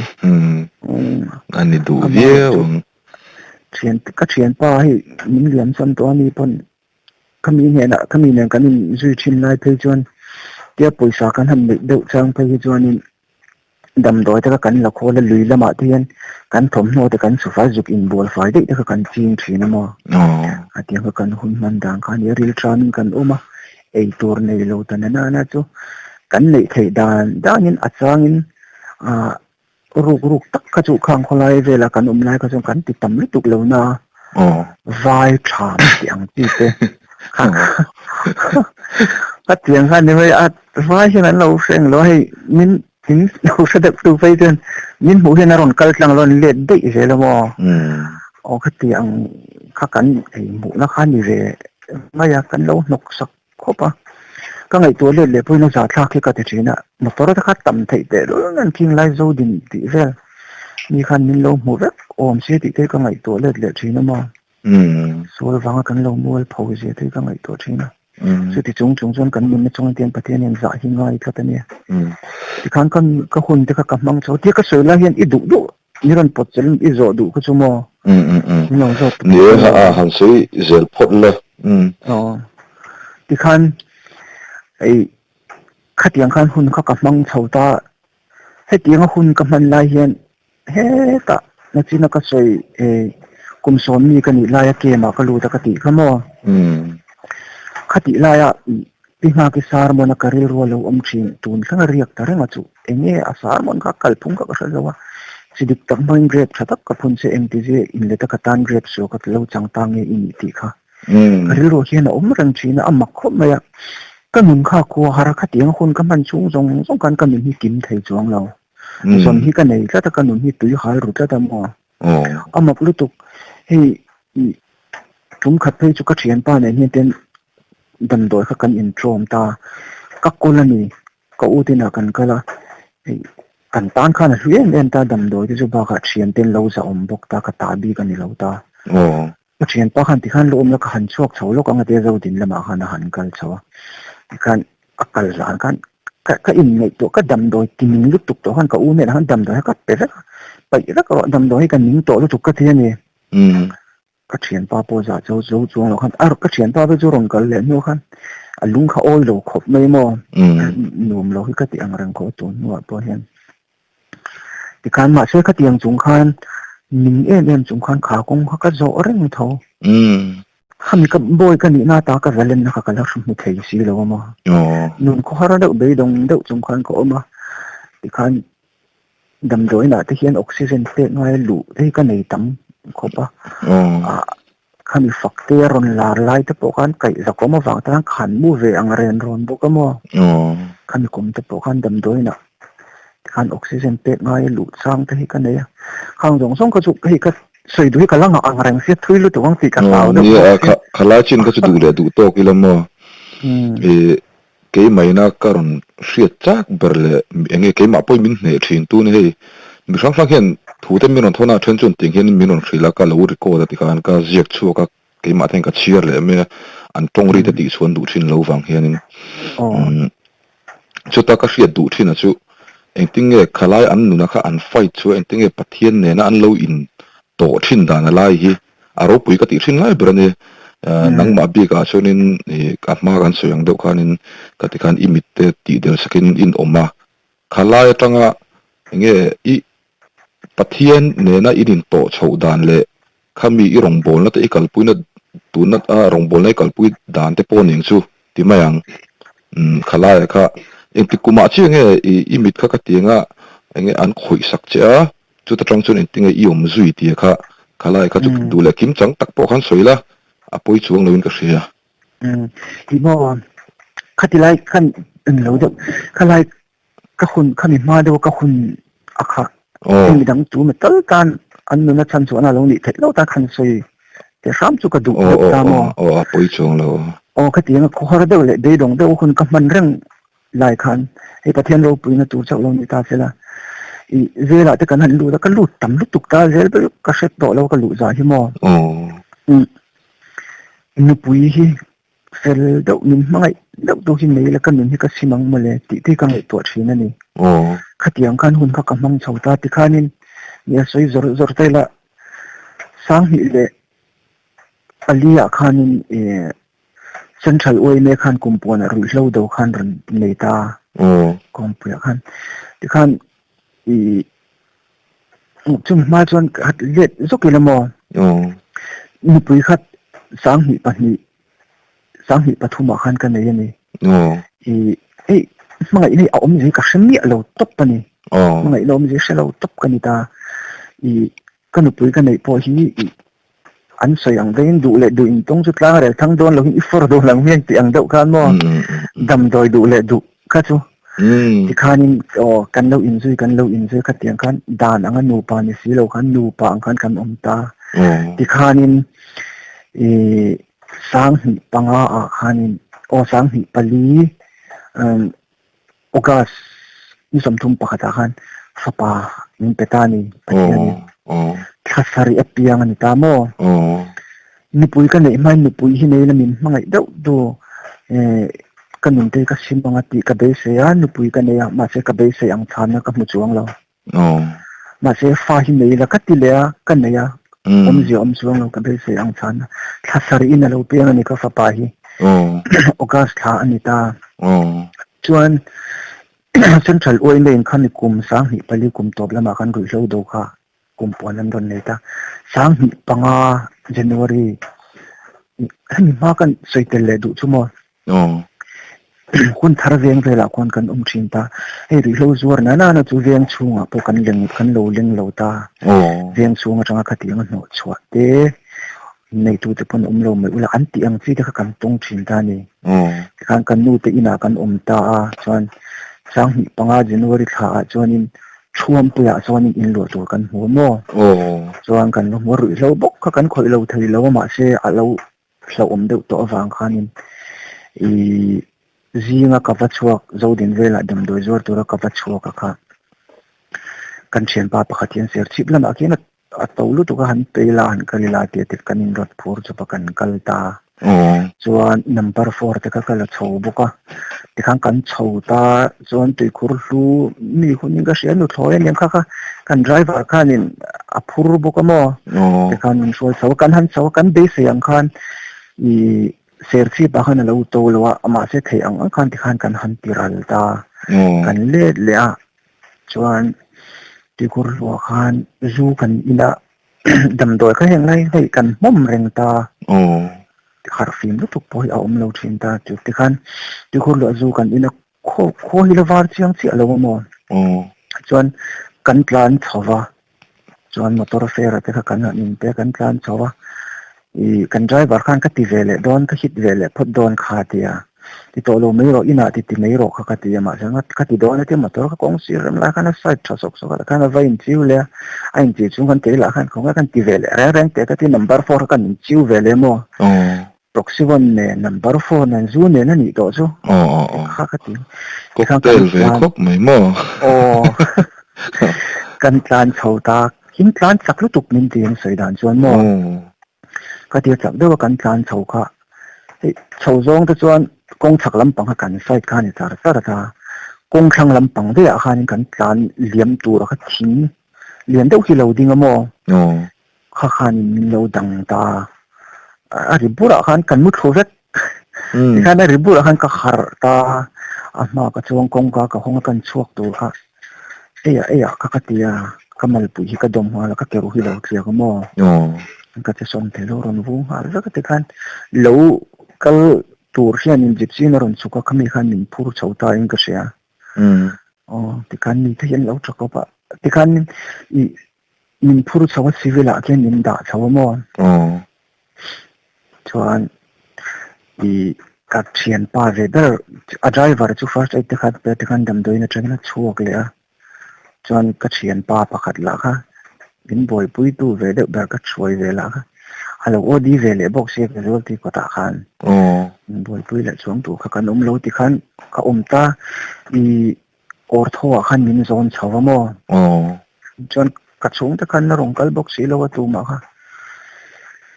A ni duh viau ang. Thian ka thianpa hei min liam cham tawh a mi pawn Khami hnenah khami nen kan inzui thin lai phei chuan tia pawisa kan han neih deuh chang phei hi chuanin damdawi te kha kan la khawl a, lui lamah te hian kan thawmhnaw te kan sufai zuk inbual fai daih te kha kan ching thin a maw. A tiang kha kan hun hman dan kha a ni a, ril tamin kan awm a, ei tur nei lo ta na na chu kan neih theih dan danin a changin ah Ruk ruk tak kha chu khang khawlai vela kan awm lai kha chuan kan ti tam lutuk lo na vai tha tih ang chi te ka tiang khan ni mai a vai hian an lo hreng lo a hei min min lo hre deuh tu phei chuan min hmuh hian a rawn kal tlang lo a let daih zel a maw aw ka ti ang kha kan ei hmuhna kha ni ve mai a kan lo hnawk sak khawp a, ka ngaihtuah let leh pawhin a zahthlak hi ka ti thin a, motor te kha tam theih teh lul nan khing lai zo din tih vel mi khan min lo hmu vek awm se tih te hi ka ngaihtuah let leh thin a maw, sual vanga kan lo mual pho zia te hi ka ngaihtuah thin a, chuti chung chung chuan kan nunna chungah hian Pathian hian zah hi ngai tlat a nia, tikhan ka ka hun te kha ka hmang chho, tia ka sawi lai hian i duh duh i rawn pawt chelh in i zawh duh kha chu maw? Min lo zawt Ni e, a han sawi zel phawt la. Aw. Tikhan ei khatiang khan hun kha ka hmang chho ta. Hetianga hun ka hman lai hian hetah nachina ka sawi ei kum sawmmi ka nih laia camp ah ka lut a ka tih kha maw? Khatih laia Pi Nghaki sermon a ka rilru a lo awm thin, tun thleng a riak ta reng a chu. Enge a sermon kha kalphung kha ka hre lo a, chi dik tak hmangin grape tha tak ka phun che engtizi inlet a ka tan grape suah ka ti lo chang ta nge i nih tih kha. Ka rilru hian a awm reng thin a, a mak khawp mai a. Ka nun kha khua har a, khatiang hun ka hman chhung zawng zawng khan ka nun hi kim thei chuang lo. Zawn hi ka nei tlat a, ka nun hi tui hal ru tlat a maw. A mak lutuk, hei tum khat phei chu ka thianpa nen hian ten damdawi kha kan intrawm ta, ka kawl a ni, ka u te inah kan kal a, hei kan tan khan a hlu em em ta damdawi te chu bakah thian ten lo zahawm bawk ta, ka ta bik a ni lo ta. Ka thianpa khan tikhan lu awm la ka han chhuak chho lawk ang a tia Zodin lamah khan a han kal chho a, tikhan a kal zan khan ka ka inngaihtuah ka damdawi ti ning lutuk tawh khan ka u hnenah khan damdawi kha ka pe vek a, paih vek rawh damdawi hi ka ning tawh lutuk ka ti a ni. Ka thianpa pawh zah cho zo chuang loh khan a ka thianpa phei chu rawn kal leh hnuah khan a lung kha awi lo khawp mai maw nuam lo hi ka ti ang reng khawp a tun hnuah pawh hian. Tikhan mahse khatiang chung khan ning em em chung khan kha kawng kha ka zawh reng tho. Khami ka bawi ka nihna ata ka zalenna kha ka la hmu thei si lo a maw. Nun khawhar deuh beidawng deuh chung khan ka awm a tikhan Damdawiinah te hian oxygen pek ngai luh te hi ka nei tam khawp a. Khami fak te a rawn lar lai te pawh khan kaih zakawm avang te khan khan mu ve ang ren rawn bawk a maw. Khami kum te pawh khan damdawiinah te khan oxygen pek ngai luh chang te hi ka nei a. Khang zawng zawng kha chu hei ka sawi duh hi ka la ngah ang reng sia thui lutuk ang tih ka hlau deuh bawk sia. Khalai chin kha chu duh leh duh tawk ila maw. Keimaina ka rawn hriat chak ber leh enge keimah pawhin min hneh thin tun hei mi hrang hrang hian thu te min rawn thawn a then chuan tiang hian min rawn hrilh a ka lo record a tikhan ka ziak chhuak a keimah te hian ka chhiar leh mai a an tawng ri te tih chhuan duh thin lo vang hianin chuta ka hriat duh thin a chu engtin nge khalai an nuna kha an fight chu engtin nge Pathian nena an lo in tawh thin dan a lai hi A ropui ka tih hrin lai ber a ni. Nangmah bikah chuanin ih a hma kan sawi ang deuh khanin ka ti khan i mitte tih del sakin in awm a. Kha lai atanga. Enge i Pathian nena i rin tawh chhoh dan leh khami i rawngbawlna te i kalpuina tunna a rawngbawlna i kalpui dan te pawh ning chu ti mai ang. Umm khalaia kha engtik kumah chiah nge i i mit kha ka ti anga enge an khawih sak che a chuta tang chuan engtinge i awm zui tia kha khalaia kha chu duh leh kim chang tak pawh khan sawi la a pawi chuang loin ka hria. Umm ti maw khati lai khan englo deuh khalai ka hun khami hma deuh ka hun a kha heng midang tu mi tal tan an nuna chhan chhuahna lo nih theih lo ta khan sawi te hram chu ka duh deuh ta maw. Aw a pawi chuang lo. Aw khatiang a khawhar deuh leh beidawng deuh hun ka hman reng lai khan hei Pathian ropuina tur chauh lo ni ta sela i zelah te kan han lut a ka lut tam lutuk ta zel ber ka hre tawh lo ka luh zah hi maw. Nupui hi fel deuh min hmangaih deuh deuh hi nei ila ka nun hi ka sim ang mawle tih te hi ka ngaihtuah thin a ni. Khatiang khan hun kha ka hmang chho ta tikhanin ni a sawi zawr zawr ta ila Sanghnih leh pali ah khanin ih Central yma khan kum puanah ruihhlo do khan rawn nei ta kawngpuiah khan tikhan ih Chumi hma chuan ka hat let zawk ila maw? Nupui khat 2002, 2003 ah khan ka nei a ni. I hei hmangaihna hi a awmzia hi ka hre miah lo tawp a ni. Hmangaihna awmzia hre lo tawp ka ni ta. I ka nupui ka neih pawh hi i an sawi ang veiin duh leh duh intawng chu tlang rel thang dawn lohin i fawr dawn ang hian tih ang deuh khan maw damdawi duh leh duh kha chu tikhanin aw kan lo inzui kan lo inzui khatiang khan dan anga nupa ni si lo khan nupa ang khan kan awm ta tikhanin ih 2005 ah khanin aw 2004 August ni 31 ah khan fapa min pe ta a ni Pathianin thla sarih a piang a ni ta maw? Nupui ka neih hmain nupui hi nei la min hmangaih deuh du ka nunte hi ka sim ang a tih ka beisei a, nupui ka nei a mahse ka beisei ang chhanna ka hmu chuang lo. Mahse fa hi nei la ka ti leh a, ka nei a, awmzia awm chuang lo ka beisei ang chhanna thla sarih in a lo piang a ni ka fapa hi August thla a ni ta. Chuan Central yma in khami kum 2004 kum tawp lamah khan ruihhlo do kha kum puan an rawn nei ta. 2005 January hemi hma kan sawi tel leh duh chu maw? Hun thar veng velah khuan kan awm thin ta. Hei ruihhlo zuar na nana chu veng chhungah pawh kan leng kan lo leng lo ta. Veng chhung atanga khatiang a hnawh chhuah te Neitute pawn awm lo mai ula an tih ang chi te kha kan tawng thin ta a ni. Tikhan kan nute inah kan awm ta a, chuan 2005 January thla ah chuanin Thuampuiah chuanin in luah tur kan hmu a maw? Chuan kan va hmu a, ruihhlo bawk kha kan khawih lo thei lo a mahse a lo hlauhawm deuh tawh avang khanin ih zinga ka va chhuak Zodin velah damdawi zuar tura ka va chhuak a kha kan thianpa pakhat hian Serchhip lamah khian a A to lutuk a han pei la han kal ila tia tih kan inrawt phur chawp a kan kal ta. Chuan number four te kha ka la chho bawk a. Tikhan kan chho ta chuan tuikhur hlu mi hunin ka hria nuthlawi aniang kha kha kan driver khanin a phur bawk a maw. Tikhan min hruai chho a kan han chho a kan beisei ang khan ih serchhip ah khan a lo to lo a mahse theih ang ang khan tikhan kan han ti ral ta. Kan let leh a. Chuan tuikhur hluah khan zu kan in a, damdawi kha heng lai hei kan hmawm reng ta. Harh fim lutuk pawh hi a awm lo thin ta. Chu tikhan tuikhur hluah zu kan in a, khaw khaw hi la var chiang chiah lo a maw? Chuan kan tlan chho va, chuan motor fare te kha kan han in te kan tlan chho a, ih kan driver khan ka ti ve leh dawn ka hit ve leh phawt dawn kha a ti a, ti tawh lo mai rawh inah ti ti mai rawh kha ka ti a mahse ka ti dawn a tia motor kha kawng sir rem lai khan a side tha sawk sawk a tikhan a va inchiu leh a, a inchiu chung khan kei lah khan khawngaih khan ti ve leh reng reng teh ka ti number four kha kan inchiu ve leh maw? Proxyone nen number four nen zu nen a nih tawh chu kha ka ti. Cocktail ve khawp mai maw? Aw kan tlan chho ta in tlan chak lutuk min ti ang sawi dan chuan maw? Ka tia chak deuh a kan tlan chho kha hei chho zawng te chuan kawng chhak lampang kha kan side kha a ni char char ta kawng thlang lampang daih ah khanin kan tlan liam tur a kha thing lian deuh hi lo ding a maw? Kha khanin min lo dang ta a ri burah khan kan mu thlu vek tikhan a ri burah khan ka harh ta a hma ka chuang kawngka ka hawng a kan chhuak tur kha. Eiah eiah kha ka ti a, ka malpui hi ka dawm nghal a, ka ke ruh hi lo tliak a maw? Ka che sawn thei lo rawn vung nghal vek a tikhan lo kal tur hianin gypsy in a rawn chhuk a, khami khan min phur chho ta in ka hria. Aw tikhan mite hi an lo tha kawp a, tikhan ih min phur chho a civil ah khian min dah chho a maw? Chuan ih ka thianpa ve ber a driver chu first aid te khan pe tikhan damdawiin atangin a chhuak leh a chuan ka thianpa pakhat lah kha min buaipuitu ve deuh ber ka hruai ve lah kha a lo OD ve leh bawk sia casualty kawtah khan min buaipui leh chuang tur kha kan awm lo tikhan ka awm ta ih Kawrthaw ah khan min zawn chho va maw? Chuan ka chhungte khan la rawn kal bawk si lo a tumah kha.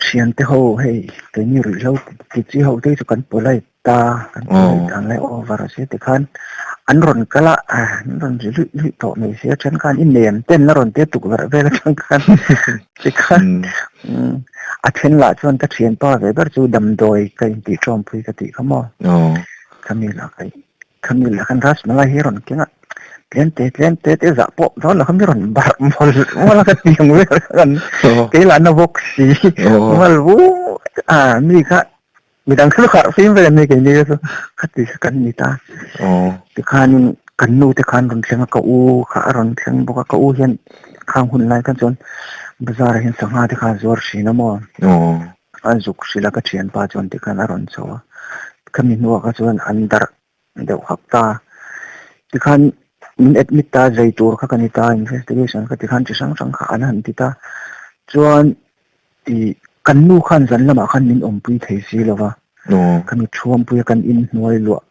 Thiante ho hei keini ruihhlo ti chi ho te hi chu kan polite ta, kan polite dan lai over a sia tikhan an rawn kal a, an rawn ri luih luih tawh mai sia then khan i nem ten la rawn tia tukverh vel atang khan tikhan a then lah chuan ka thianpa ve ber chu damdawi ka intih tawmpui ka tih kha maw? Khami lah ka Khami lah khan Rasmalai hi a rawn keng a, tlem te tlem te te zah pawh dawn lo kha mi rawn barh mawlh mawlh a ka ti ang vel khan kei lah na bawk si mal vu a mi kha midang kha chu harh fim vel an ni keini kha chu khati kha kan ni ta. Tikhanin kan nu te khan rawn thleng a ka u kha a rawn thleng bawk a ka u hian khang hun lai khan chuan bazar ah hian sangha te kha a zuar thin a maw. A zuk hrilh a ka thianpa chuan tikhan a rawn chho a, khami hnuah kha chuan an darh deuh hak ta. Tikhan min admit ta zai tur kha ka ni ta investigation kha tikhan chi hrang hrang kha an han ti ta. Chuan ih kan nu khan zan lamah khan min awmpui thei si lo va, khami thuampuia kan inhnuai luah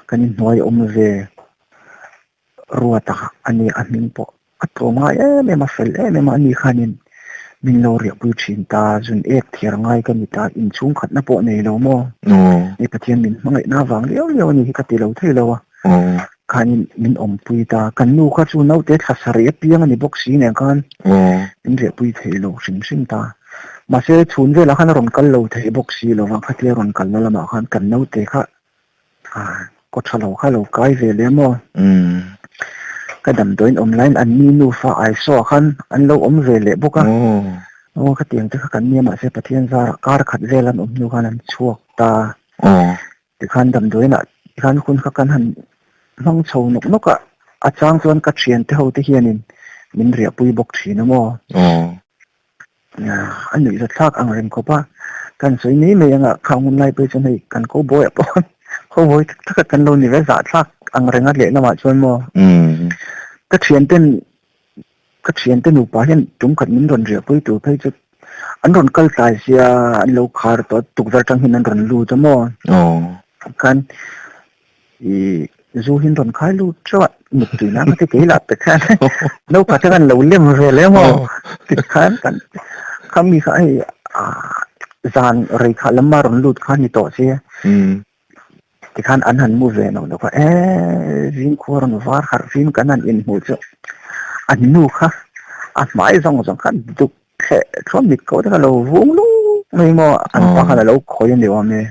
kan inhnuai awm ve Ruata a ni a hming pawh a tlawm ngai em em a fel em em a ani khanin min lo riahpui thin ta zun ek thiar ngai ka ni ta inchhung khatna pawh nei lo maw ni Pathian min hmangaihna avang liau liau a ni hi ka ti lo thei lo a khanin min awmpui ta kan nu kha chu naute thla sarih apiang a ni bawk si nen khan min riahpui thei lo hrim hrim ta mahse chhun velah khan a rawn kal lo thei bawk si lo va khatia rawn kalna lamah khan kan naute kha Kaw tha lo kha lo kai ve leh maw? Ka damdawiin awm laiin an ni nufa Aisaw ah khan an lo awm ve leh bawk a. Aw khatiang te kha kan nia mahse Pathian zarah kar khat vel an awm hnu khan an chhuak ta. Tikhan damdawiin ah tikhan hun kha kan han hmang chho nawk nawk a, a chang chuan ka thiante ho te hianin min riahpui bawk thin a maw? A nuih za thlak ang reng khawp a, kan sawi mai mai anga khang hun lai pawh hi chuan hei kan cowboy ah pawh cowboy tak tak a kan lo ni ve zah thlak ang reng a lehlamah chuan maw ka thian ten ka thian te nupa hian tum khat min rawn riah pui tur phei chu an rawn kal tlai sia an lo khar tawh a tukverh atang hian an rawn lut a maw khan I zu hi an rawn khai lut teuh a, mittui nan ka ti kei lah te khan naupang te khan lo lem ve leh maw ti khan kan khami kha hei zan rei kha lam a rawn lut kha ni tawh che tikhan an han mu ve lo lo kha e zingkhua rawn var harh fim kan han inhmuh chu an nu kha a hmai zawng zawng kha duk Thleh chuan mit ko te kha lo vung lung mai maw an pa khan a lo khawi a ni awm e.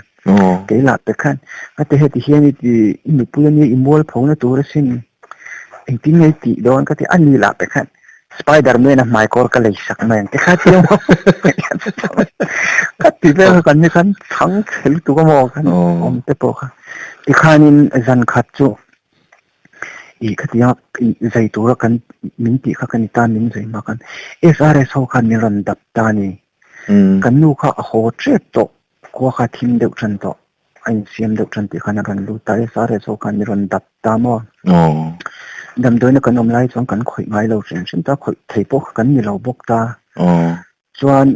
Kei lah te khan ka ti heti hian i ti i nupui ania i mual pho na tur asin engtin nge i tih dawn ka ti a ni lah te khan Spider Man a hmai kawr ka lei sak mai ang te kha ti maw ka ti vel kha kan ni khan chhang chhe lutuk a maw kan awm te pawh kha tikhanin zan khat chu Ih khatiang a zai tura kan min tih kha ka ni ta min zai hma khan SRS ho khan min rawn dap ta a ni. Kan nu kha a haw tep tawh, khua kha a thim deuh tan tawh, a insiam deuh tan tih khan a rawn lut ta, SRS ho khan min rawn dap ta maw. Damdawiina kan awm lai chuan kan khawih ngai lo hrim hrim ta, khawih thei pawh kha kan ni lo bawk ta. Chuan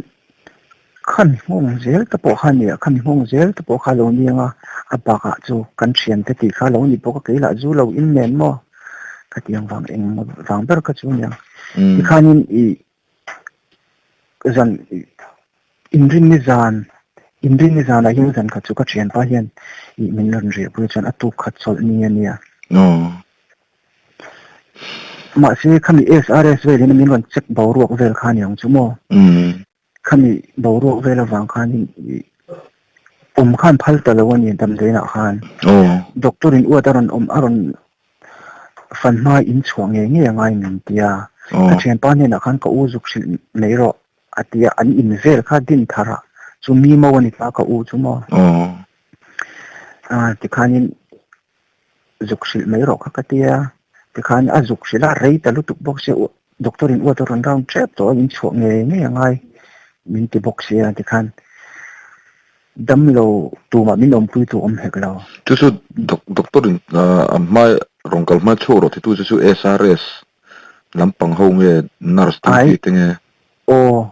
khan nghawng zel te pawh kha nia, khan nghawng zel te pawh kha lo ni ang a, a bakah chu kan thian te tih kha lo ni bawk a, kei lah zu lo in nen maw khatiang vang eng vang ber kha chu nia. Tikhanin ih zan inrinni zan inrinni zanah hian zan khat chu ka thianpa hian ih min rawn riahpui chuan a tuk khat chawlh ni a nia. Mahse khami SRS velin min rawn check boruak vel kha ni ang chu maw? Khami boruak vel avang khanin awm khan phal ta lo a ni damdawiinah khan. Doctor in uat a rawn awm a rawn Fanhma in chhuah ngei ngei a ngai min tia. Ka thianpa hnenah khan ka u zuk hrilh mai rawh a tia an in vel kha din thar a chu mi mo a ni ta ka u chu maw. Tikhanin zuk hrilh mai rawh kha ka tia tikhan a zuk hrilh a rei ta lutuk bawk sia doctor in uat a rawn round tep tawh a in chhuah ngei ngei a ngai min ti bawk sia tikhan Damlo tumah min awmpui tu awm hek lo. Chu chu doctor in a hma rawn kal hma chhuak rawh titu chu chu SRS lampang ho nge nurse duty te nge? Aw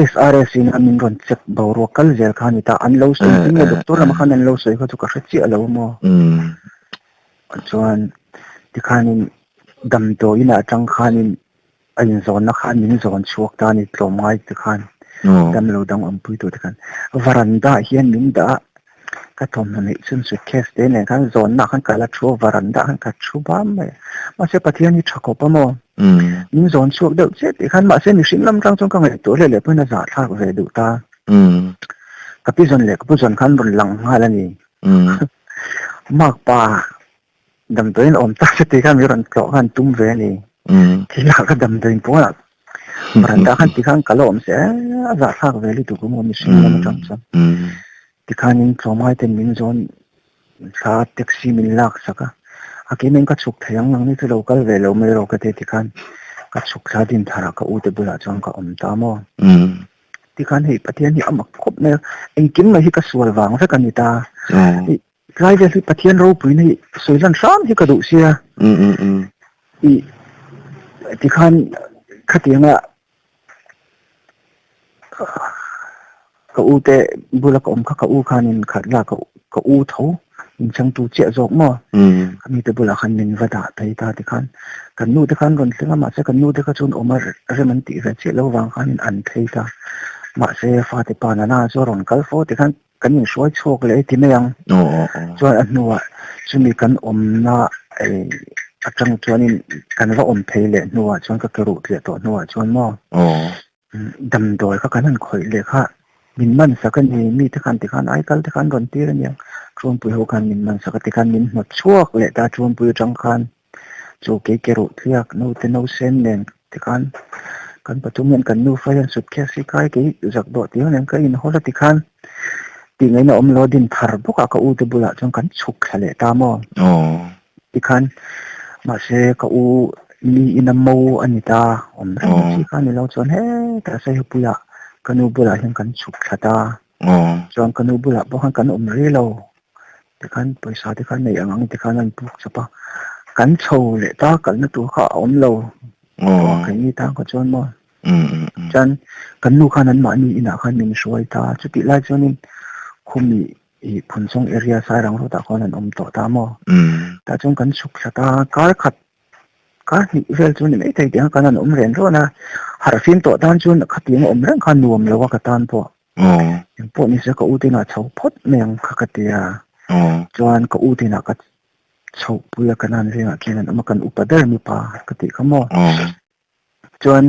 SRS in a min rawn check boruak kal zel kha a ni ta, an lo sawi tin nge doctor lamah khan an lo sawi kha chu ka hre chiah lo maw? Chuan tikhanin damdawiin ah atang khanin A inzawnna khan min zawn chhuak ta a ni tlawmngai te khan damlo dang awmpui tur te khan varanda ah hian min dah a, ka thawmhnaw neih chhun suitcase te nen khan zawnna ah khan ka la thu a varanda ah khan ka thu bam mai a, mahse Pathian hi tha khawp a maw? Min zawn chhuak deuh chiah tih khan mahse mihring lam tang chuan ka ngaihtuah leh leh pawhin a zahthlak ve duh ta, ka pi zawn leh ka pu zawn khan rawn lang nghal a ni, makpa Damdawiin awm tak chu tih khan min rawn tlawh khan tum ve a ni. Thil ah ka damdawiin pawnah veranda khan ti khan ka la awm se a zahthlak ve lutuk a maw mihring lam atang chuan. Tikhanin tlawmngai ten min zawn thla taxi min lak sak a, a keimah in ka chhuk thei ang nang ni chu lo kal ve lo mai rawh ka ti tikhan ka chhuk thla din tharah ka ute bulah chuan ka awm ta maw. Tikhan hei Pathian hi a mak khawp mai a, engkim mai hi ka sual vang vek a ni ta. Tlai vel hi Pathian ropuina hi sawi lan hram hi ka duh sia. I tikhan khatianga ka u te bula ka awm kha ka u khanin khat la ka ka u tho min changtu chiah zawk maw. Ka mite bulah khan min va dah phei ta tikhan kan nu te khan rawn thleng a mahse kan nu te kha chuan awm a rem an tih ve chiah lo vang khanin an phei ta. Mahse fate pa nana chu a rawn kal fo tikhan Kan inhruai chhuak leh ti mai ang. Chuan a hnuah chumi kan awmna atang chuanin kan va awm phei leh hnuah chuan ka ke ruh tliah tawh hnuah chuan maw damdawi kha kan han khawih leh kha min man sak a ni mite khan tikhan aikal te khan rawn tir a nia Truampui ho khan min man sak a tikhan min hnawt chhuak leh ta Truampui atang khan. Chu kei ke ruh thliak naute no sen nen tikhan kan pathum hian kan nufa hian suitcase hi kai kei zak dawh tih nen ka inhawl a tikhan tih ngaihna awm lo a din thar bawk a ka u te bulah chuan kan chhuk thla leh ta maw tikhan mahse ka u mi ina mo a ni ta awm reng chi kha ni lo chuan hetah Saihapuiah ka nu bulah hian kan chhuk thla ta chuan ka nu bulah pawh khan kan awm rih lo. Tikhan pawisa te khan nei ang ang tikhan an puk chawp a, kan chho leh ta kalna tur kha a awm lo tawh a keini tan kha chuan maw chuan kan nu khan anmahni inah khan min hruai ta chutih lai chuanin khumi ih Phunchawng area Sairang road ah khawn an awm tawh ta maw tah chuan kan chhuk thla ta kar khat kar hnih vel chu ni maithei tih ang khan an awm ren rawn a harhfim tawh tan chuan khatiang a awm reng kha nuam lo a ka tan pawh. Engpawh ni se ka u tinah chho phawt mai ang kha ka ti a. Chuan ka u tinah ka chhoh pui a kanan vengah khian an awm a kan upa ber mipa ka tih kha maw. Chuan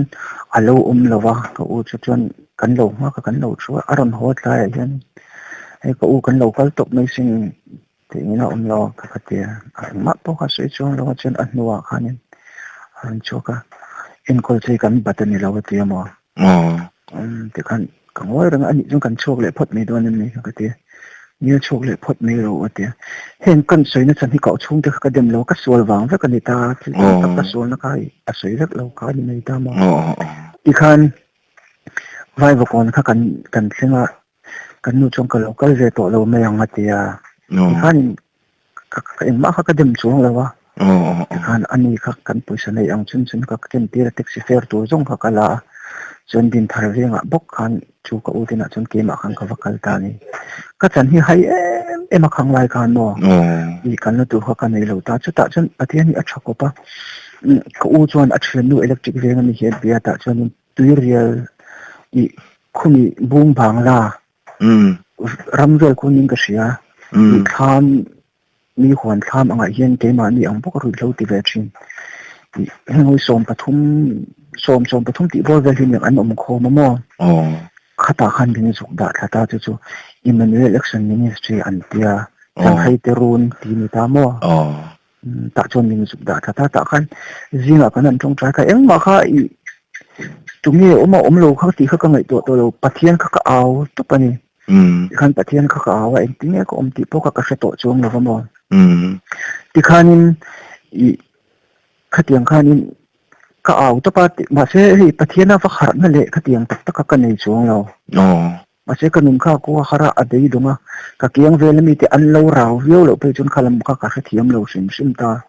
a lo awm lo va ka u chu chuan kan lo nghak a kan lo thu a a rawn haw tlaiah hian hei ka u kan lo kal tawp mai sin tih in a awm lo kha ka ti a. Engmah pawh kha sawi chuang lo a chuan a hnuah khanin a rawn chhuak a enkawl chu hei kan bat a ni lo a ti a maw. Tikhan ka ngawi reng a, anih chuan kan chhuak leh phawt mai dawn em ni ka ti a, nia chhuak leh phawt mai ro a ti a. Heng kan sawina chhan hi kau chhungte kha ka dem lo, ka sual vang vek a ni ta, thil tam tak ka sualna kha a sawi vek lo kha a ni mai ta maw. Tikhan Vaivakawn kha kan kan thleng a, kan nu chuan ka lo kal ve tawh lo mai ang a ti a, tikhan Ka engmah kha ka dem chuang lo a, tikhan ani kha kan pawisa neih ang chun chun kha ka ken tir a, taxi fare tur zawng kha ka la a, chuan Dinthar vengah bawk khan chu ka u tinah chuan keimah khan ka va kal ta a ni. Ka chan hi hai em em a khang lai khan maw i kalna tur kha ka nei lo ta, chutah chuan Pathian hi a tha kawp a, ka u chuan a thiannu electric veng a ni hi a bia tah chuanin tuirial i khumi bung bangla Ram vel khunin ka hria, i thlam, mi huan thlam angah hian keimahni ang bawk a ruihhlo ti ve thin. Heng 13, 10, 13 tih bawr vel hi nek an awm khawm a maw? Khatah khan min zuk dah thla ta chu chu Emmanuel Action Ministry an tia, Changhai te run ti ni ta maw? Tah chuan min zuk dah that a, tah khan zingah kan han tawngtai kha engmah kha i tunge awm a awm lo kha tih kha ka ngaihtuah tawh lo, Pathian kha ka au tawp a ni. Tikhan Pathian kha ka au a, engtin nge ka awm tih pawh kha ka hre tawh chuang lo va maw. Tikhanin i khatiang khanin ka au tawp a, mahse hei Pathiana va harhna leh khatiang tak tak kha ka nei chuang lo. Mahse ka nun kha a kua har a, a beidawng a, ka kiang vel ami te an lo rau viau loh phei chuan kha lam kha ka hrethiam lo hrim hrim ta.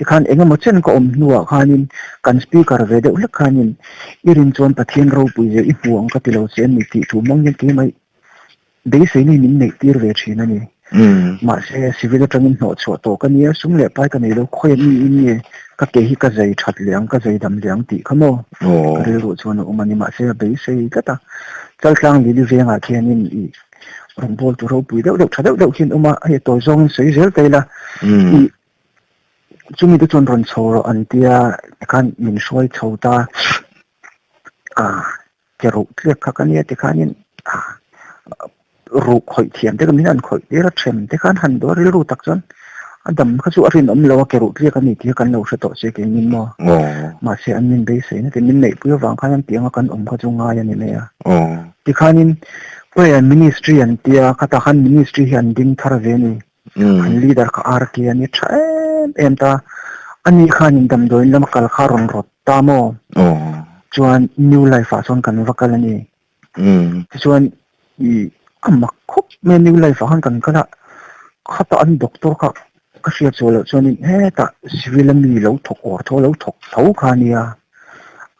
Tikhan eng emaw chen ka awm hnuah khanin kan speaker ve deuh hlek khanin i rin chuan Pathian ropui ve i hmu ang ka ti lo che a ni tih thu hmang hian keimah beiseina hi min neih tir ve thin a ni. Mahse civil atangin hnawh chhuah tawh ka nia, sum leh pai ka nei lo, khawi ami in nge ka ke hi ka zai that leh ang, ka zai dam leh ang tih kha maw? Ka rilruah chuan a awm a ni. Mahse a beisei tlat a, Chaltlang Lili vengah khianin i rawngbâwl tur ropui deuh deuh, tha deuh deuh hian awm a, hei a tawi zawngin sawi zel ta ila, i chumi te chuan rawn chho rawh an tia, tikhan min hruai chho ta a, ke ruh tliak kha ka nia tikhanin ruh khawih thiam te kha min han khawih tir a, then te khan han dawr rilru tak chuan a dam kha chu a rinawm lo a, ke ruh tliak a ni tih kha kan lo hre tawh che keinin maw. Mahse an min beiseina te min neihpui avang khan an tiang a kan awm kha chu ngai a ni mai a. Tikhanin prayer ministry an tia, khatah khan ministry hi an ding thar ve a ni. An leader kha RK a ni tha em em ta. Ani khanin damdawiin lama kal kha rawn rawt ta maw? Chuan New Life ah chuan kan va kal a ni. Tichuan i a mak khawp mai a New Life ah khan kan kal a, khatah an doctor kha ka hriat sual loh chuanin hetah civil a mi lo thawk awr tho lo thawk tho kha a nia.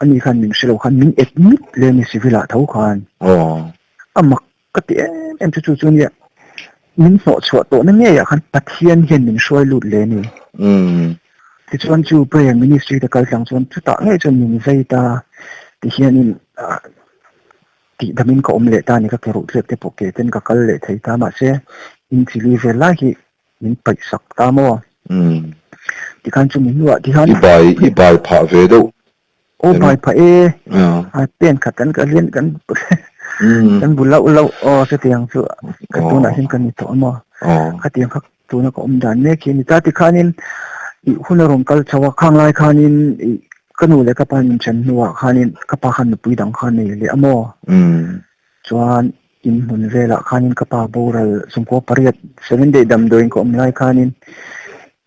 Ani khan min hre lo khan min admit leh a ni civil ah tho khan. A mak Ka ti em em chu chu chu nia, min hnawh chhuah tawhna ngeiah khan Pathian hian min hruai lut leh a ni. Tichuan chu prayer ministry te kal tlang chuan chutah ngei chuan min zai ta ti hianin tihdamin ka awm leh ta a ni, ka ke ruh tliak te pawh ke ten ka kal leh thei ta mahse inchili vel lai hi min paih sak ta maw? Tikhan chumi hnuah tihian I bai i bai phah ve deuh Aw bai phah e, a pen khat kan kal hian kan kan bu lauh lauh aw chutiang chu ka tunah hian ka ni tawh a maw? Khatiang kha tuna ka awm dan mek hi a ni ta. Tikhanin ih hun a rawn kal chho a, khang lai khanin ih ka nu leh ka pa min then hnuah khanin ka pa khan nupui dang kha a nei leh a maw? Chuan inhmun velah khanin ka pa boral sawmkua pariat 7 day damdawiin ka awm lai khanin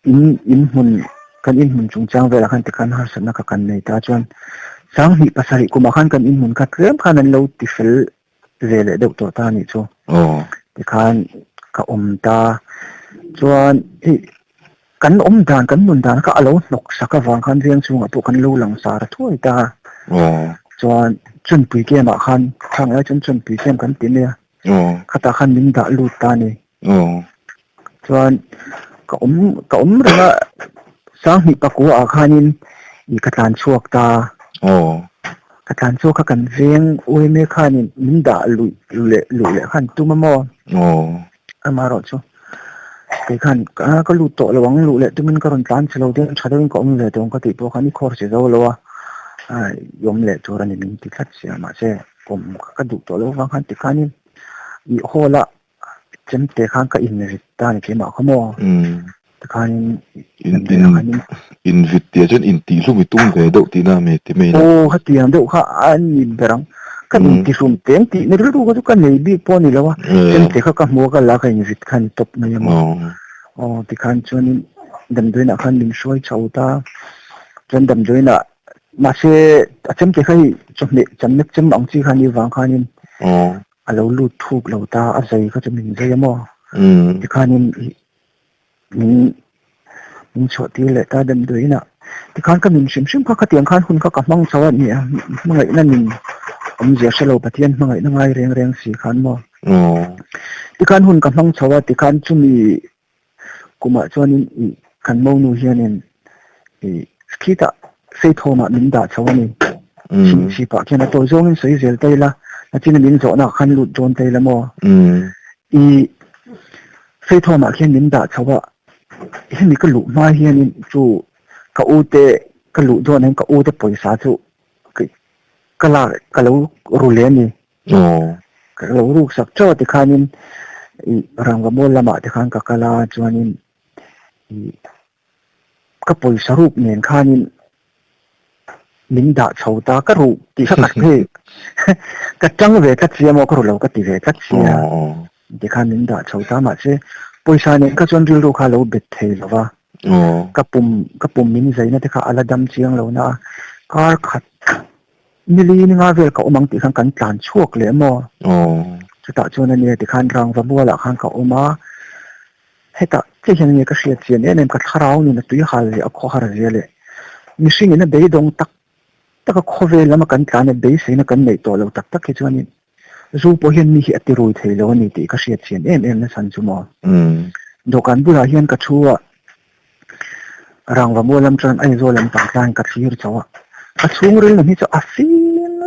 In inhmun, kan inhmun chungchang velah khan tikhan harsatna kha kan nei ta chuan Sanghnih pasarih kumah khan kan inhmun kha tlem khan an lo ti fel ve leh deuh tawh ta a nih chu. Tikhan ka awm ta chuan hei kan awm dan, kan nun dan kha a lo hnawk sak avang khan veng chhungah pawh kan lo lang sar a thuai ta. Chuan chunpui camp ah khan khang lai chuan chunpui camp kan ti mai a, khatah khan min dah lut ta a ni. Chuan ka awm ka awm reng a Sanghnih pakua ah khanin ih ka tlan chhuak ta. Ka tlan chhuak kha kan veng UMA khanin min dah luih leh luh leh khan tum a maw? Amaherawh chu kei khan ka lut tawh lo ang luh leh tumin ka rawn tlan che lo deuh tha deuhin ka awm ve tawh ang ka tih pawh khan i khawr che zo lo a, i awm leh tur a ni min ti tlat sia mahse awm ka duh tawh lo avang khan tikhanin ih hall ah Chemte khan ka invit ta ni keimah kha maw? Tikhanin Invit tih ah chuan intihhlum i tum ve deuh tihna a mi ti mai ila. Aw hetiang deuh kha a ni ber ang. Ka intihlum teng tih na rilru kha chu ka nei bik pawh a ni lo a. Chemte kha ka hmu a ka la ka invit kha a ni tawp mai a maw. Aw tikhan chuanin damdawiinah khan min hruai chho ta. Chuan damdawiinah mahse a chemte kha hei chawhmeh channa chem ang chi kha a nih vang khanin A lo lut thuk lo ta, a zai kha chu min zai a maw? Tikhanin min min chhuah tir leh ta damdawiin ah. Tikhan ka nun hrim hrim kha khatiang khan hun kha ka hmang chho a ni a, hmangaihna nun awmzia hre lo Pathian hmangaihna ngai reng reng si khan maw? Tikhan hun ka hmang chho a, tikhan chumi Kumah chuanin ih kan monu hianin ih khitah Faithawmah min dah chho a ni. Chhingchhipah khian a tawi zawngin sawi zel ta ila, nachina min zawhna ah khan lut dawn ta ila maw? Ih Faithawmah khian min dah chho a, hemi ka luh hma hianin chu ka u te ka luh dawn hian ka u te pawisa chu ka lak ka lo ru leh a ni. Ka lo ruk sak teuh a tikhanin ih rangva mawl lamah te khan ka kal a chuanin ih Ka pawisa ruk nen khanin min dah chho ta, ka ruh tih kha ka hei ka tang ve tlat sia maw ka ru lo ka ti ve tlat sia tikhan min dah chho ta mahse pawisa nen kha chuan rilru kha a lo bet thei lo va, ka pum ka pum min zaina te kha a la dam chiang lo na a, kar khat nili ni nga vel ka awm ang tih khan kan tlan chhuak leh maw chutah chuan ania tikhan rangva mualah khan ka awm a. Hetah chiah hian nge ka hriat chian em em, ka thlarau nun a tui hal leh a khawhar zia leh mihring in a beidawng tak tak a khawvel lama kan tlan a beiseina kan neih tawh lo tak tak hi chuanin zu pawh hian mi hi a ti rui thei lo a ni tih ka hriat chian em em nachhan chu maw. Dawhkan bulah hian ka thu a, rangva mual lam chuan Aizawl lam pang tlain ka thlir chauh a, ka chhungril nun hi chu a fim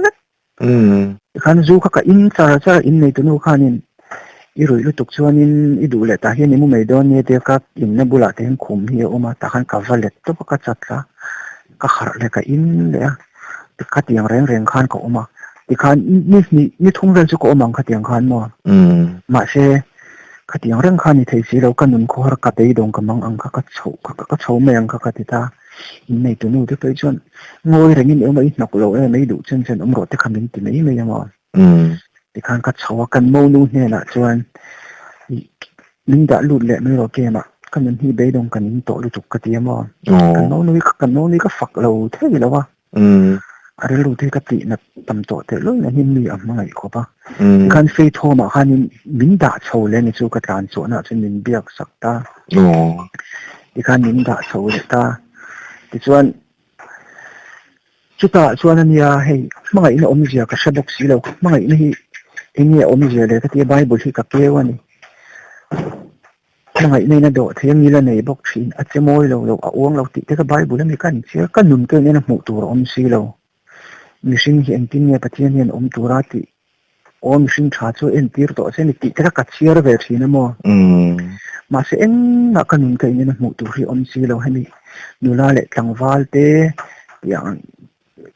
vek. Tikhan zu kha ka in char char in nei tunu khanin i ruih lutuk chuanin i duh leh tah hian i mu mai dawn nia tia ka inna bulah te hian khum hi a awm a, tah khan ka va let tawp a ka chat la, ka harh leh ka in leh a, khatiang reng reng khan ka awm a, tikhan ni hnih ni thum vel chu ka awm ang khatiang khan maw? Mahse khatiang reng khan ni thei si lo ka nun khawhar ka beidawng ka mang ang kha ka chho ka chho mai ang kha ka ti ta. Innei tunu te phei chuan ngawi rengin i awm a, i hnawk lo em, i duh chen chen awm rawh te kha min ti mai mai ang aw. Tikhan ka chho a, kan monu hnenah chuan min dah lut leh mai rawh game ah, ka nun hi beidawng kan in tawh lutuk ka ti a maw. Kan monu hi kan monu hi ka fak lo thei lo a, a rilru te hi ka tih nat tam tawh teh lawih na hi mi a hmangaih khawp a. Tikhan Faith Home ah khanin min dah chho leh ni chu ka tlan chhuahna ah chuan min biak sak ta. Tikhan min dah chho leh ta. Tichuan chutah chuan ania hei hmangaihna awmzia ka hre bawk si lo. Hmangaihna hi eng nge awmzia le ka tia Bible hi ka keu a ni. Hmangaihna in a dawh thei a ngil a nei bawk thin. A che mawi lo lo a uang lo tih te kha Bible ami ka inchhiar ka nun ka in en a hmuh tur a awm si lo. Mihring hi engtin nge Pathian hian awm tura tih aw mihring tha chu entir tawh che ni tih te kha ka chhiar ve thin a maw? Mahse engmah ka nun ka inen a hmuh tur hi awm si lo hemi nula leh tlangval te tiang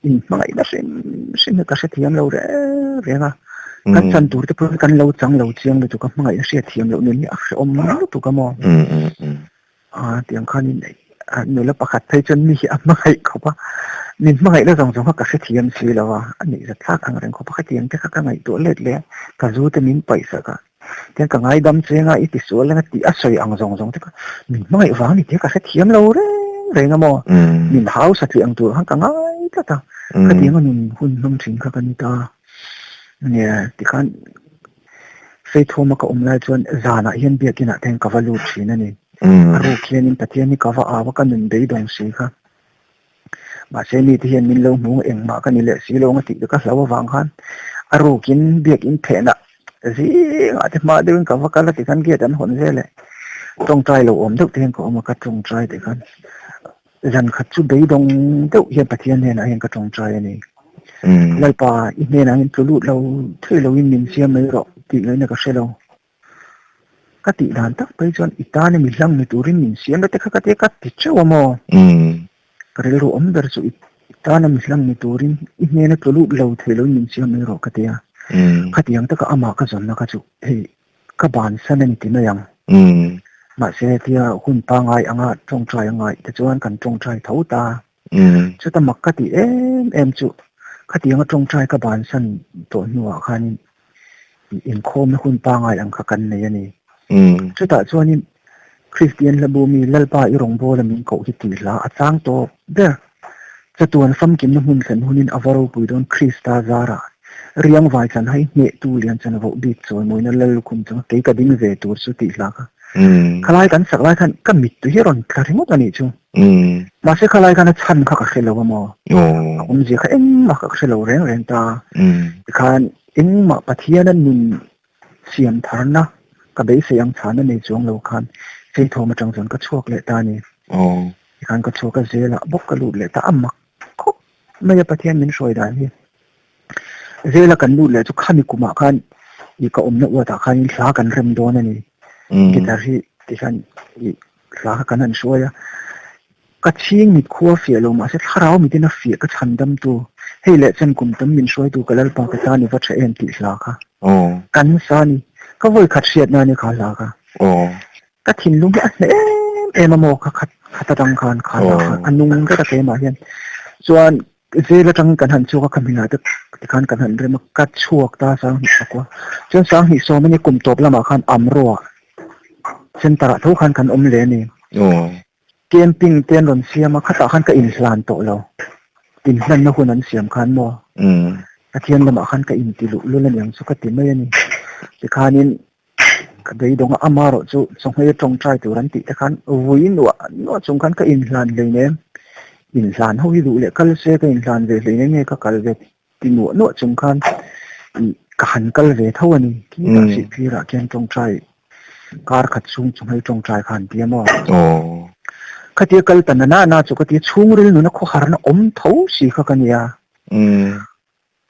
inhmangaihna hrim hrim hi ka hrethiam lo reng reng a, kan chan tur te pawh hi kan lo chang lo chiang lutuk a hmangaihna hriatthiam loh nun hi a hrehawm lutuk a maw? A tiang khanin nula pakhat phei chuan mi hi a hmangaih khawp a, min hmangaihna zawng zawng kha ka hrethiam si lo a, a nih zat thlak ang reng khawp a, khatiang te kha ka ngaihtuah let leh a, ka zu te min paih sak a, tiang ka ngaidam cheng a, i tisual eng a tih a sawi ang zawng zawng te kha min hmangaih vang a ni tih ka hrethiam lo reng reng a maw, min hausa tih ang tur khan ka ngai tlat a, khatiang a nun hun hmang thin kha ka ni ta, nia tikhan. Feithawma ka awm lai chuan zanah hian biakinah te hian ka va lut thin a ni. A ruk hianin Pathian hi ka va au a, ka nun beidawng si kha. Mahse mite hian min lo hmu engmah ka ni leh si lo ang a tih te ka hlau avang khan a rukin biakin phenah zingah te hma deuhin ka va kal a tikhan gate an hawn zel e. Tawngtai lo awm deuh te hian ka awm a, ka tawngtai tikhan Zan khat chu beidawng deuh hian Pathian hnenah hian ka tawngtai a ni. Lalpa, i hnenah hian tlu lut lo thei loin min siam mai rawh tih ngaihna ka hre lo. Ka tih dan tak phei chuan i tana mi hlang ni turin min siam la te kha ka tia ka ti teuh a maw? Ka rilru awm ber chu i tana mi hlang ni turin i hnena tlu lut lo thei loin min siam mai rawh ka tia. Khatiang taka amah ka zawnna kha chu hei Ka bansan a ni ti mai ang. Mahse hetia hun pangai anga tawngtai a ngaih te chuan kan tawngtai tho ta. Chuta mak ka tih em em chu khatianga tawngtai ka bansan tawh hnuah khanin inkhawmna hun pangai ang kha kan nei a ni. Chutah chuanin Kristian hlabu mi Lalpa i rawngbawla min koh hi tih hla a chang tawp ber. Chatuan famkimna hmun thlen hunin a va ropui dawn Krista zarah riang vai chan hai hnehtu lian chan voh bik chawimawina lal lukhum chunga kei ka ding ve tur chu tih hla kha khalai kan sak lai khan ka mittui hi a rawn tla ringawt a nih chu. Mahse khalai khan a chhan kha ka hre lo a maw? A awmzia kha engmah ka hre lo reng reng ta. Tikhan engmah Pathiana nun Siam tharna ka beisei ang chhana nei chuang lo khan Feithawm atang chuan ka chhuak leh ta a ni. Tikhan ka chhuak a zelah bawk ka lut leh ta a mak khawp mai a Pathian min hruai dan hi. Zela kan lut leh chu khami kumah khan i ka awmna uatah khanin hla kan rem dawn a ni. Guitar hi tikhan i hla kha kan han hruai a. Ka chhing mit khu a fiah lo mahse thlarau mitin a fiah ka chhan dam tu hei leh chen kum tam min hruai tu ka Lalpa ka tan i va tha em tih hla kha kan sa ni ka vawi khat hriat na ni kha hla kha ka thinlung hi a hneh em em a maw ka khat Khata tang khan khan ah khan a nung vek a keimah hian. Chuan zel atangin kan han chhuak a khamhmingah te tikhan kan han rem a, ka chhuak ta Sanghnih pakua. Chuan Sanghnih sawm ania kum tawp lamah khan Amro ah center ah tho khan kan awm leh a ni. Camping te an rawn siam a, khatah khan ka inhlan tawh lo. Inhlanna hun an siam khan maw? Pathian lamah khan ka inti luh lul aniang chu ka ti mai a ni. Tikhanin ka beidawng a, amarawh chu chawhmei tawngtai tur an tih te khan vui nuah nuah chung khan ka inhlan hleinem. Inhlan ho hi duh leh kal se ka inhlan ve hleinem nge ka kal ve ti nuah nuah chung khan ih ka han kal ve tho a ni. Khitah sihphirah khian tawngtai kar khat chhung chu hmel tawngtai kha an ti a maw? Khatia kal ta na na na chu ka ti a, chhungril nuna khawharna awm tho si kha ka nia.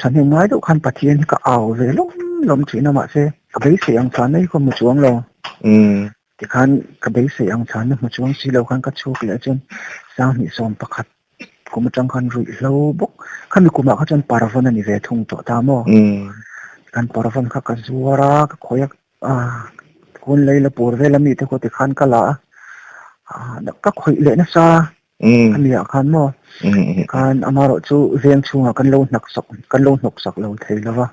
Thahnem ngai deuh khan Pathian hi ka au ve lawm lawm thin a mahse ka beisei ang chhanna hi ka hmu chuang lo. Tikhan ka beisei ang chhanna hmu chuang si lo khan ka chhuak leh chuan 2011 kum atang khan ruihhlo bawk khami kumah kha chuan parvawn a ni ve thung tawh ta maw? Tikhan parvawn kha ka zuar a, ka khawih a, hun lei la pur vel a mite khaw tikhan ka la a, ka khawih leh nasa. Khami ah khan maw tikhan amaherawh chu veng chhungah kan lo hnak sak kan lo hnawk sak lo thei lo va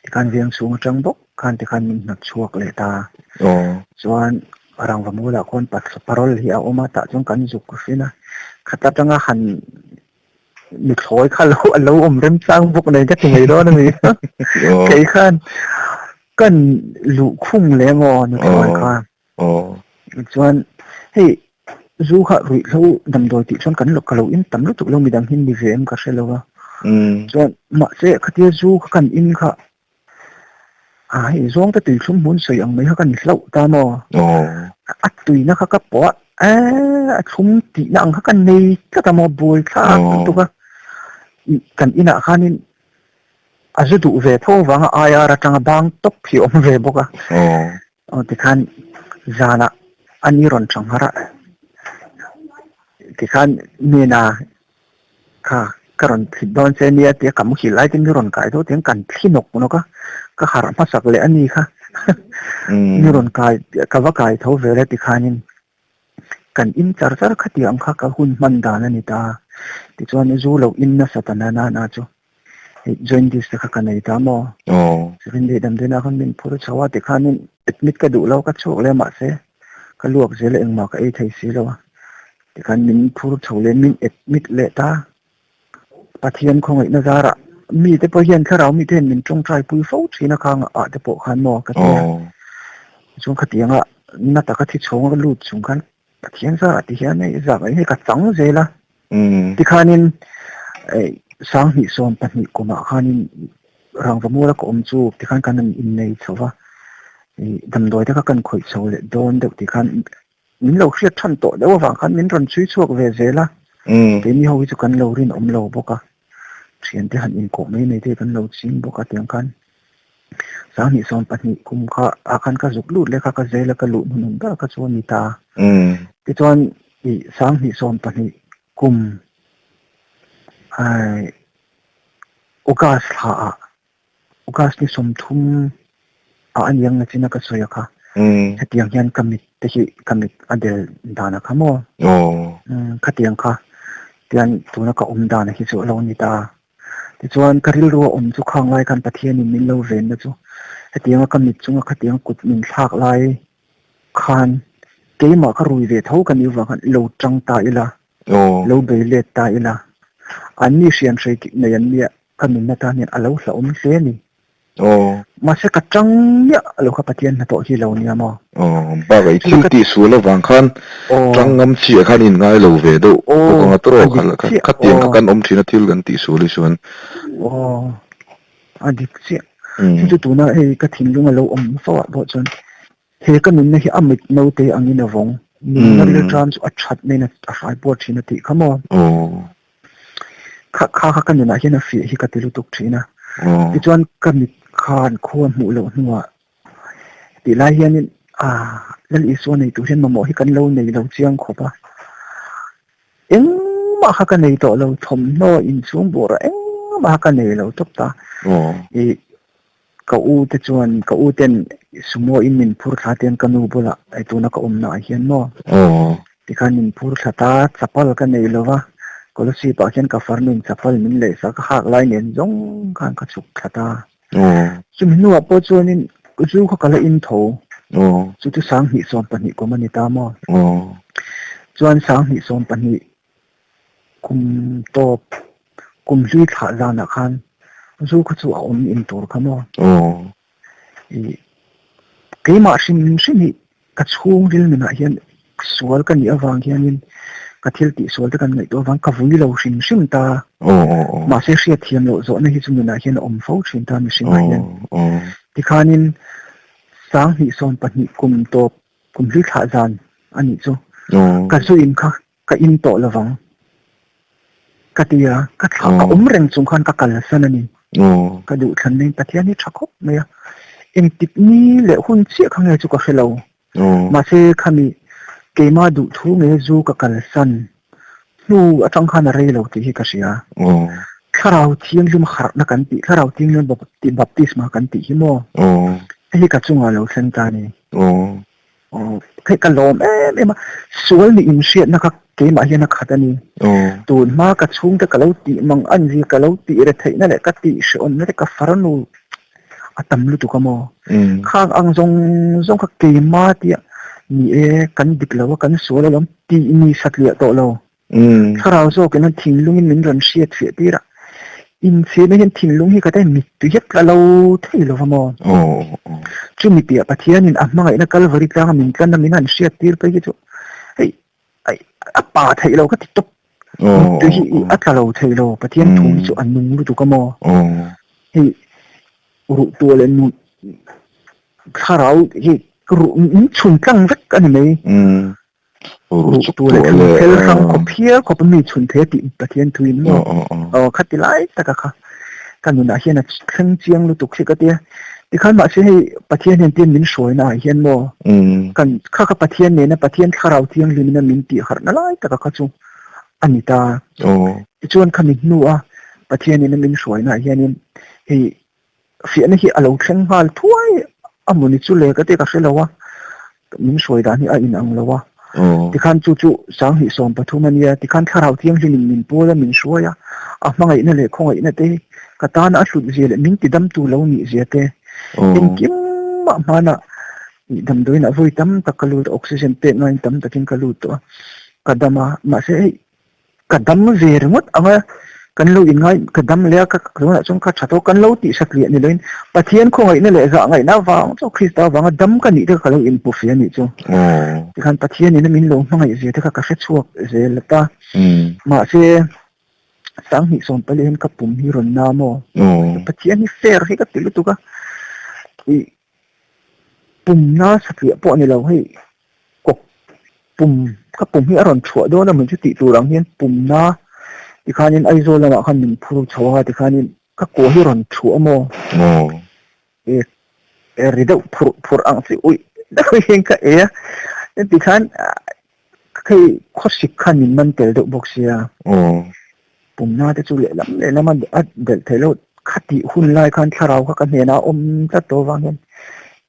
tikhan veng chhung atang bawk khan tikhan min hnawt chhuak leh ta chuan rangva mulah khawn parole hi a awm a tah chuan kan zuk hrin a khat atanga han mithlawi kha lo a lo awm remchang bawk nen ka ti mai dawn a ni kei khan kan luhkhung leh maw nuthlawi kha. Chuan hei zu kha ruihhlo damdawi tih chuan kan ka lo in tam lutuk lo midang hi ni ve em ka hre lo a. Chuan mahse khatia zu kha kan in kha a hei zawngte tui thlum hmun sawi ang mai kha kan hlauh ta maw? A tuina kha ka pawh a a thlum tihna ang kha ka nei tlat a maw buai thlak lutuk a. Kan inah khanin a zu duh ve tho avanga IR atanga bang tawp hi a awm ve bawk a. Aw tikhan zanah a ni rawn chang har a, tikhan Nena kha ka rawn thlit dawn che nia tia ka muhil lai te mi rawn kai dawn tiang kan thli nawk nawk a, ka harh hmasak leh a ni kha mi rawn kai ka va kai tho vel a tikhanin kan in char char khatiang kha ka hun hman dan a ni ta, tichuan zu lo in nasa ta na na chu. Hei jaundice te kha ka nei ta maw? Chuan leh damdawiinah khan min phur chho a tikhanin admit ka duh lo ka chhuak leh mahse ka luak zel a engmah ka ei thei si lo a tikhan min phur chho leh min admit leh ta Pathian khawngaihna zarah mite pawh hian thlarau mite hian min tawngtai pui fo thin a khang ah te pawh khan maw ka ti a chuan khatianga na taka thi chhawng a lut chung khan Pathian zarah ti hian hei zak hei ka chang zel a. Tikhanin 2012 kumah khanin rangva muala ka awm chu tikhan kan han innei chho va, damdawi te kha kan khawih chho leh dawn deuh tih khan min lo hriat than tawh deuh avang khan min rawn chhui chhuak ve zel a. Keini ho hi chu kan lo rinawm lo bawk a, thiante han inkawh mai mai te kan lo ching bawk a tiang khan. 2012 kum kha ah khan ka zuk lut leh kha ka zel a ka luh hmunhmun ber kha chu a ni ta. Tichuan ih 2012 kum ai August thla ah August ni 30 ah a niang nachin a ka sawi a kha. Hetiang hian ka mit te hi ka mit a del dan a kha maw? Khatiang kha tian tuna ka awm dan hi chu a lo ni ta. Tichuan, ka rilru a awm chu khang lai khan Pathianin min lo venna chu hetianga ka mit chunga khatianga kut min thlak lai khan keimah ka rui ve tho ka nih avang khan lo tang ta ila, lo bei let ta ila, anni hrian hrei kik nei an nia ka nunna tan hian a lo hlauhawm hle a ni. Mahse ka tang miah lo kha Pathian hnathawh hi lo nia maw? Aw, bakah i thil tih sual avang khan tang ngam chiah khan in ngai lo ve deuh bawk anga tawrh kha khatiang kha kan awm thin a thil kan tih sual hi chuan. Aw, a dik chiah. Chu chu tuna hei ka thinlung a lo awm fo ah pawh chuan he ka nunna hi a mit naute angin a vawng. Nunna rilṭam chu a that nen a hrai puar thin a tih kha maw? Kha kha ka nunah hian a fiah hi ka ti lutuk thin a. Tichuan ka mit khan khua hmuh loh hnuah tih lai hianin ah Lal Isua nei tur hian mamawh hi kan lo nei lo chiang khawp a. Engmah kha ka nei tawh lo, thawmhnaw inchhung bawrah engmah kha ka nei lo tawp ta. Ih ka u te chuan ka u ten sumo in min phur thla te hian ka nu bulah tuna ka awmna ah hian maw. Tikhan min phur thla ta, chapal ka nei lo va, Kolasib ah khian ka farnuin chapal min leh sak a hak lai nen zawng khan ka chhuk thla ta. Chumi hnuah pawh chuanin zu kha ka la in tho, chu chu 2012 kum a ni ta maw? Chuan 2012 kum tawp kum hlui thlah zanah khan zu kha chu a awm in tur kha maw? Ih keimah hrim hrim hi ka chhungril nunah hian sual ka nih avang hianin ka thil tih sual te kan ngaihtuah avang ka vui lo hrim hrim ta. Mahse hriatthiam loh zawhna hi chu nunah hian a awm fo thin ta mihringah hian. Tikhanin 2012 kum tawp kum hlui thlah zan a nih chu. Ka zu in kha ka in tawh lovang ka ti a, ka thlah ka awm reng chung khan ka kalsan a ni. Ka duh thlan mai Pathian hi tha khawp mai a, engtik ni leh hun chiah kha nge chu ka hre lo. Mahse khami keimah duh thu nge zu ka kalsan hnu atang khan a rei lo tih hi ka hria. Thlarau Thianghlim harhna kan tih, Thlarau Thianghlim baptisma kan tih hi maw? Hei hi ka chungah lo thleng ta a ni. Aw, hei ka lawm em em a, sual nih inhriatna kha keimah hian a khat a ni. Tun hma ka chhungte ka lo tih mang an zia ka lo tih re theihna leh ka tih hreawmna te ka farnu a tam lutuk a maw. Khang ang zawng zawng kha keimah tia ni e kan dik lo a kan sual alawm tih ni satliah tawh lo. Thlarau zawkin a thinlungin min rawn hriat fiah tir a, inchhirna hian thinlung hi ka ta mittui hian tla lo thei lo va maw? Chumi piah Pathianin a hmangaihna Kalvari tlanga min tlanna min han hriat tir phei hi chu hei a pa theih lo ka ti tawp. Mittui hi a tla lo thei lo, Pathian thu hi chu a nung lutuk a maw? Hei ruh tuah leh nun thlarau hi ruh min chhun tlang vek a ni mai. Ruh tu leh thlan phel hrang khawp hial khawp a mi chhun thei a tih Pathian thu in maw? Aw khati lai taka kha ka nunah hian a thleng chiang lutuk hi ka tia. Tikhan mahse hei Pathian hian tin min hruaina ah hian maw kan kha kha Pathian nena Pathian thlarau thianghlim in a min tih harhna lai taka kha chu a ni ta. Tichuan khami hnu a Pathian in a min hruaina ah hianin hei Fiahna hi a lo thleng nghal thuai a mawni chu le ka ti ka hre lo a, min hruai dan hi a inang lo a. Tikhan chu chu 2013 a nia, tikhan Thlarau Thianghlimin min pawl a, min hruai a, a hmangaihna leh khawngaihna te hi ka tana a hlut zia leh min tidamtu lo nih zia te engkim mah hmanah damdawiin a vawi tam tak ka lut a, oxygen pek ngaiin tam takin ka lut tawh a, ka dam a, mahse hei Ka dam ve ringawt ang a, kan lo inngai, ka dam leh a, ka tunah chuan ka tha tawh, kan lo tih satliah ni loin Pathian khawngaihna leh zahngaihna avang chu Krista avanga dam ka nih te kha ka lo inhmu fe a nih chu. Tikhan Pathianin a min lo hmangaih zia te kha ka hre chhuak zel ta. Mahse, 2014 hian ka pum hi rawn na maw? Pathian hi fair hi ka ti lutuk a, ih pum na satliah pawh a ni lo hei. Kawk pum ka pum hi a rawn chhuah dawn a min chu tih tur ang hian pumna tikhanin Aizawl lamah khan min phur chho a tikhanin ka kua hi rawn chhuah a maw e e ri deuh phurh phurh ang chi uih deuh hian ka e a tikhan hei khawsik khan min man tel deuh bawk sia pumna te chu lehlam lehlam a delh theih loh khatih hun lai khan thlarau kha ka hnenah a awm tlat tawh avang hian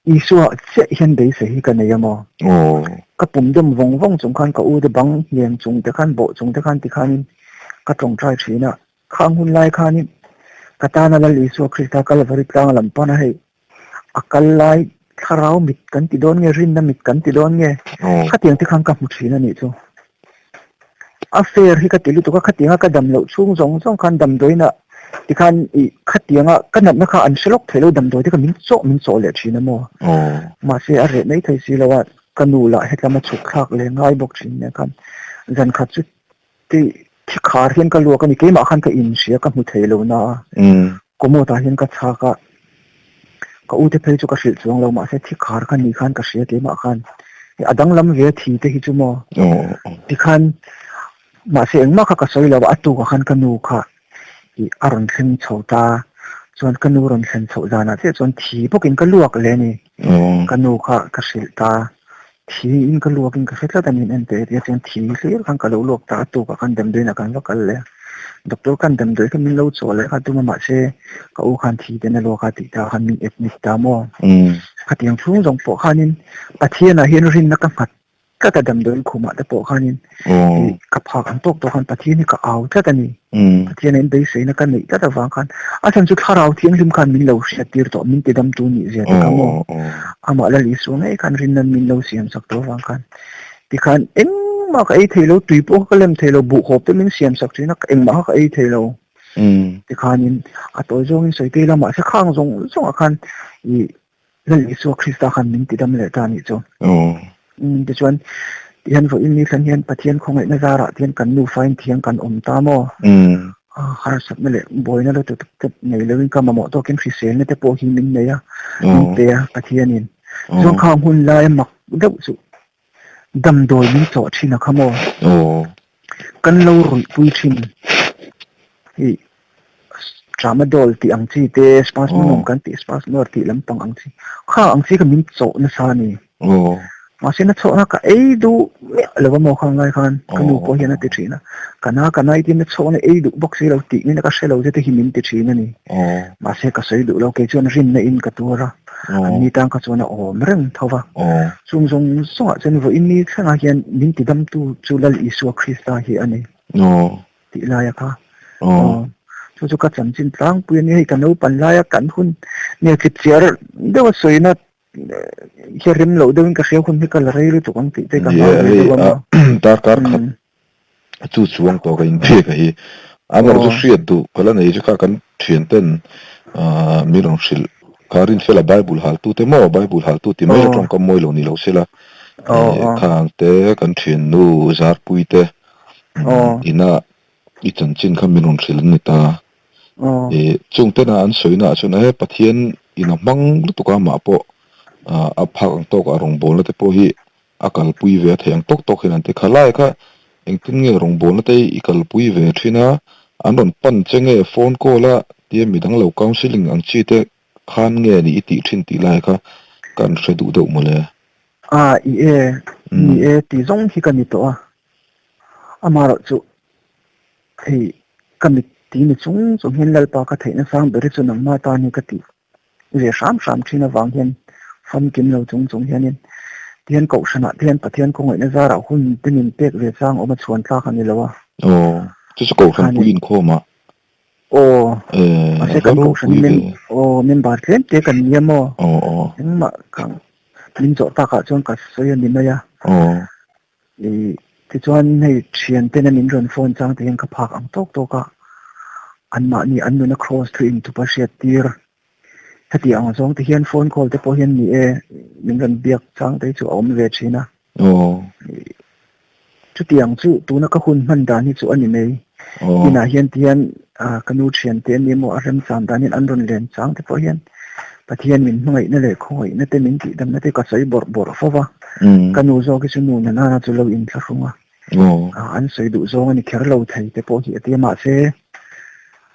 Isua chiah hian beisei hi ka nei a maw? Ka pum dawm vawng vawng chung khan ka u te bang hniang chung te khan bawh chung te khan tikhanin ka tawngtai thin a, khang hun lai khanin ka tana Lal Isua Krista Kalvari tlang lam pana hei a kal lai thlarau mit kan ti dawn nge rinna mit kan ti dawn nge khatiang te khan ka hmu thin a nih chu. A fair hi ka ti lutuk a, khatianga ka dam loh chhung zawng zawng khan damdawiin ah tikhan ih khatianga ka natna kha an hre lawk thei lo damdawi te kha min chawh min chawh leh thin a maw. Mahse a reh mai thei si lo a, ka nu lah hetlama chhuk thlak leh ngai bawk thin nen khan zan khat chu ti thi khar hian ka luak a ni, keimah khan ka inhria ka hmu thei lo na a, commode ah hian ka chhak a, Ka ute phei chu ka hrilh chuang lo mahse thi khar kha ni khan ka hria keimah khan a danglam ve a thi te hi chu maw tikhan mahse engmah kha ka sawi lo a a tukah khan ka nu kha ih a rawn thleng chho ta chuan ka nu rawn thlen chhoh zanah chiah chuan thi bawkin ka luak leh a ni ka nu kha ka hrilh ta thi in ka luak in ka hre tlat a ni en teh tia chuan thi hlir khan ka lo luak ta a tukah khan damdawiinah kan va kal leh a doctor khan damdawi kha min lo chawh leh kha tum a mahse ka u khan thi ten a luak a tih ta khan min admit ta maw khatiang chhung zawng pawh khanin Pathianah hian rinna ka nghat. tlat a damdawiin khumah te pawh khanin ih ka phak ang tawk tawk khan Pathian hi ka au tlat a ni. Pathian a inbeisei ka neih tlat avang khan a chhan chu thlarau thianghlim khan min lo hriat tir tawh min ti damtu nih zia te kha maw amah Lal Isua ngei khan rinna min lo siam sak tawh avang khan tikhan engmah ka ei thei lo tui pawh ka lem thei lo buhhawp te min siam sak thin a engmah kha ka ei thei lo tikhanin a tawi zawngin sawi te ila mahse khang zawng zawngah khan ih Lal Isua Krista khan min tidam leh ta anih chu. Umm tichuan tihian vawiin ni thlen hian Pathian khawngaihna zarah tihian kan nufa in thiang kan awm ta maw? Harsatna leh buaina lutuk te nei loin ka mamawh tawkin hriselna te pawh hi min nei a, min pe a Pathianin. Chuan khang hun laia mak deuh chu damdawi min chawh thin a kha maw? Kan lo ruihpui thin. Hei Tramadol tih ang chi te, Spasmonom kan tih Spasmor tih lampang ang chi, kha ang chi kha min chawh nasa a ni. Mahse na chawhna ka ei duh miah lo a maw khang lai khan ka nu pawh hian a ti thin a, ka na ka nai tin na chawhna ei duh bawk si lo tih ngin ka hre lo te hi min ti thin a ni. Mahse ka sawi duh lo kei chuan rinna in ka tuar a, an ni tan kha chuan a awm reng tho va. Chung zawng zawngah chuan vawiin ni thlengah hian min tidamtu chu Lal Isua Krista hi a ni. Tih laia kha aw chu chu ka chanchin tlangpui a nia hei ka naupan laia kan hun nge chip chiar deuha sawina hi rem loh deuhin ka hria hun hi ka la rei lutuk ang tih te ka hlau ve deuh a maw. Darkar khat chu chuang tawh ka inpek a hi amaherawhchu hriat duh ka la nei chu kha kan thian ten min rawn hrilh kha Rinfela Bible haltu te maw Bible haltu ti mai a tawngkam mawi lo ni lo sela khang te kan thiannu Zarpui te Ina i chanchin kha min rawn hrilh an ni ta. Chung tena an sawina ah chuan he Pathian in a hmang lutuk a mah pawh a phak ang tawk ah rawngbawlna te pawh hi a kalpui ve a theih ang tawk tawk hian an ti. Khalai kha engtin nge rawngbawlna te i kalpui ve thin a, an rawn pan che nge phone call a tia midang lo counselling ang chi te khan nge ni i tih thin tih lai kha kan hre duh deuh mawle. A i e, ni e tih zawng hi ka ni tawh a. Amaherawh chu hei ka mit ti ni chung chung hian Lalpa ka theihna sang ber hi chu nangmah tan hi ka tih ve hram hram thin avang hian famkim lo chung chung hianin tihian kohhranah te hian Pathian khawngaihna zarah hun te min pek ve chang awm a chhuan tlak a ni lo a. Aw, chu chu kohhran pui inkhawm ah. Aw, mahse kan kohhran aw member tlem te kan nia maw? Engmah ka min zawh takah chuan ka sawi a ni mai a. I tichuan hei thian ten a min rawn phone chang te hian ka phak ang tawk tawk a, anmahni an nuna cross thu inthup a hriat tir. Heti ang zawng te hian phone call te pawh hian ni e min rawn biak chang te hi chu a awm ve thin a. Chutiang chu tuna ka hun hman dan hi chu a ni mai. Inah hian ti hian ka nu thian te an ni emaw a remchan dan hian an rawn len chang te pawh hian Pathian min hmangaihna leh khawngaihna te min tihdamna te ka sawi bawrh bawrh fo va. Ka nu zawk hi chu nu Nanana chu lo inthlahrung a, an sawi duh zawng a ni kher lo thei te pawh hi a ti a. Mahse,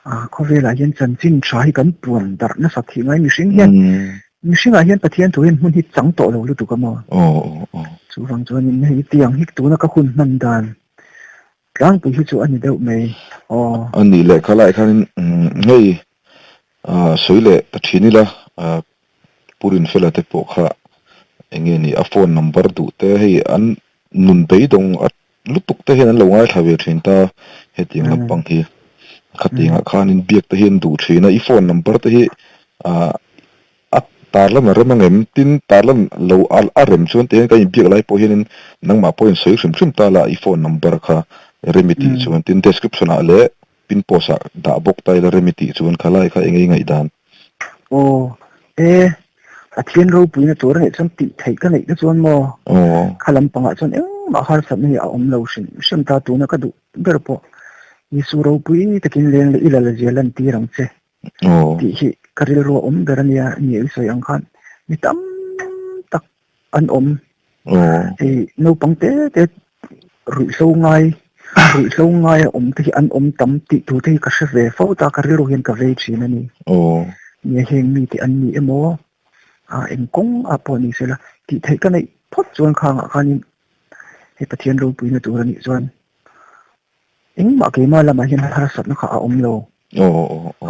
khawvelah hian chanchin tha hi kan puan darh nasat thih ngai mihring hian mihringah hian Pathian thu hian hmun hi chang tawh lo lutuk a maw? Chuvang chuanin hei tiang hi tuna ka hun hman dan Tlangpui hi chu a ni deuh mai aw. A nih leh kha lai khanin hei sawi leh ta thin ila Pu Rinfela te pawh kha eng nge ni a phone number duh te hei an nun beidawng a lutuk te hian an lo ngaithla ve thin ta hetiang lampang hi khatiangah khanin biak te hi an duh thin a i phone number te hi A tarlan a rem angem? Tin, tarlan lo a rem chuan tihian kan inbiak lai pawh hianin nangmah pawhin sawi hrim hrim ta la i phone number kha rem i tih chuan tin description ah leh pin post ah dah bawk ta ila rem i tih chuan kha lai kha eng ei ngaihdan? Aw, e, Pathian ropuina tur a nih chuan tih theih ka neih te chuan maw? Kha lampangah chuan engmah harsatna hi a awm lo hrim hrim ta tuna ka duh ber pawh Isu ropui takin leng leh i lal zia lantir ang che. Tih hi ka rilru a awm ber a nia, ni i sawi ang khan mi tam tak an awm. Hei naupang te te ruihhlo ngai, ruihhlo ngai a awm te hi an awm tam tih tur te hi ka hre ve fo ta, ka rilru hian ka vei thin a ni. Nia heng mite an ni emaw, eng kawng ah pawh ni sela tih theih ka neih phawt chuan khangah khanin hei Pathian ropuina tur a nih chuan Engmah keimah lamah hian harsatna kha a awm lo. A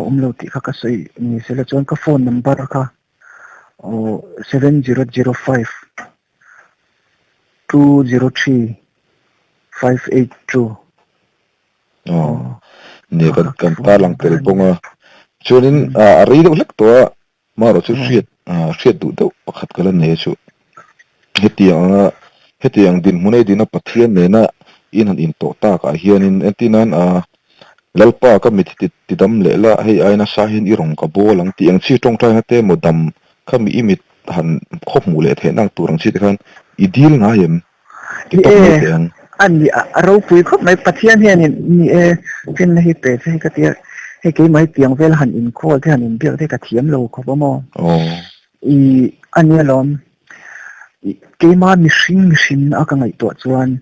awm lo tih kha ka sawi ni sela chuan ka phone number kha 7005. 203 582. Aw. Nia kan kan tarlang tel bawk a. Chuanin a rei deuh hlek tawh a, marawh chu hriat hriat duh deuh pakhat ka la nei a chu. Hetiang anga hetiang dinhmun a i dina Pathian nena in han intawh takah hianin entirnan a Lalpa ka mit hi ti dam leh la, hei ai nasa hian i rawn ka bawl ang tih ang chi tawngtaina te emaw dam khami i mit han khaw hmuh leh theihna ang tur ang chi te khan i dil ngai em? Ti Ni tawp e, mai teh ang. a ni a ropui khawp mai Pathian hianin ni e finna hi pe che hi ka tia hei keimah hi tiang vel han inkawl te han inbiak te ka thiam lo khawp a maw. Aw. I a nia lawm keimah mihring mihrin a ka ngaihtuah chuan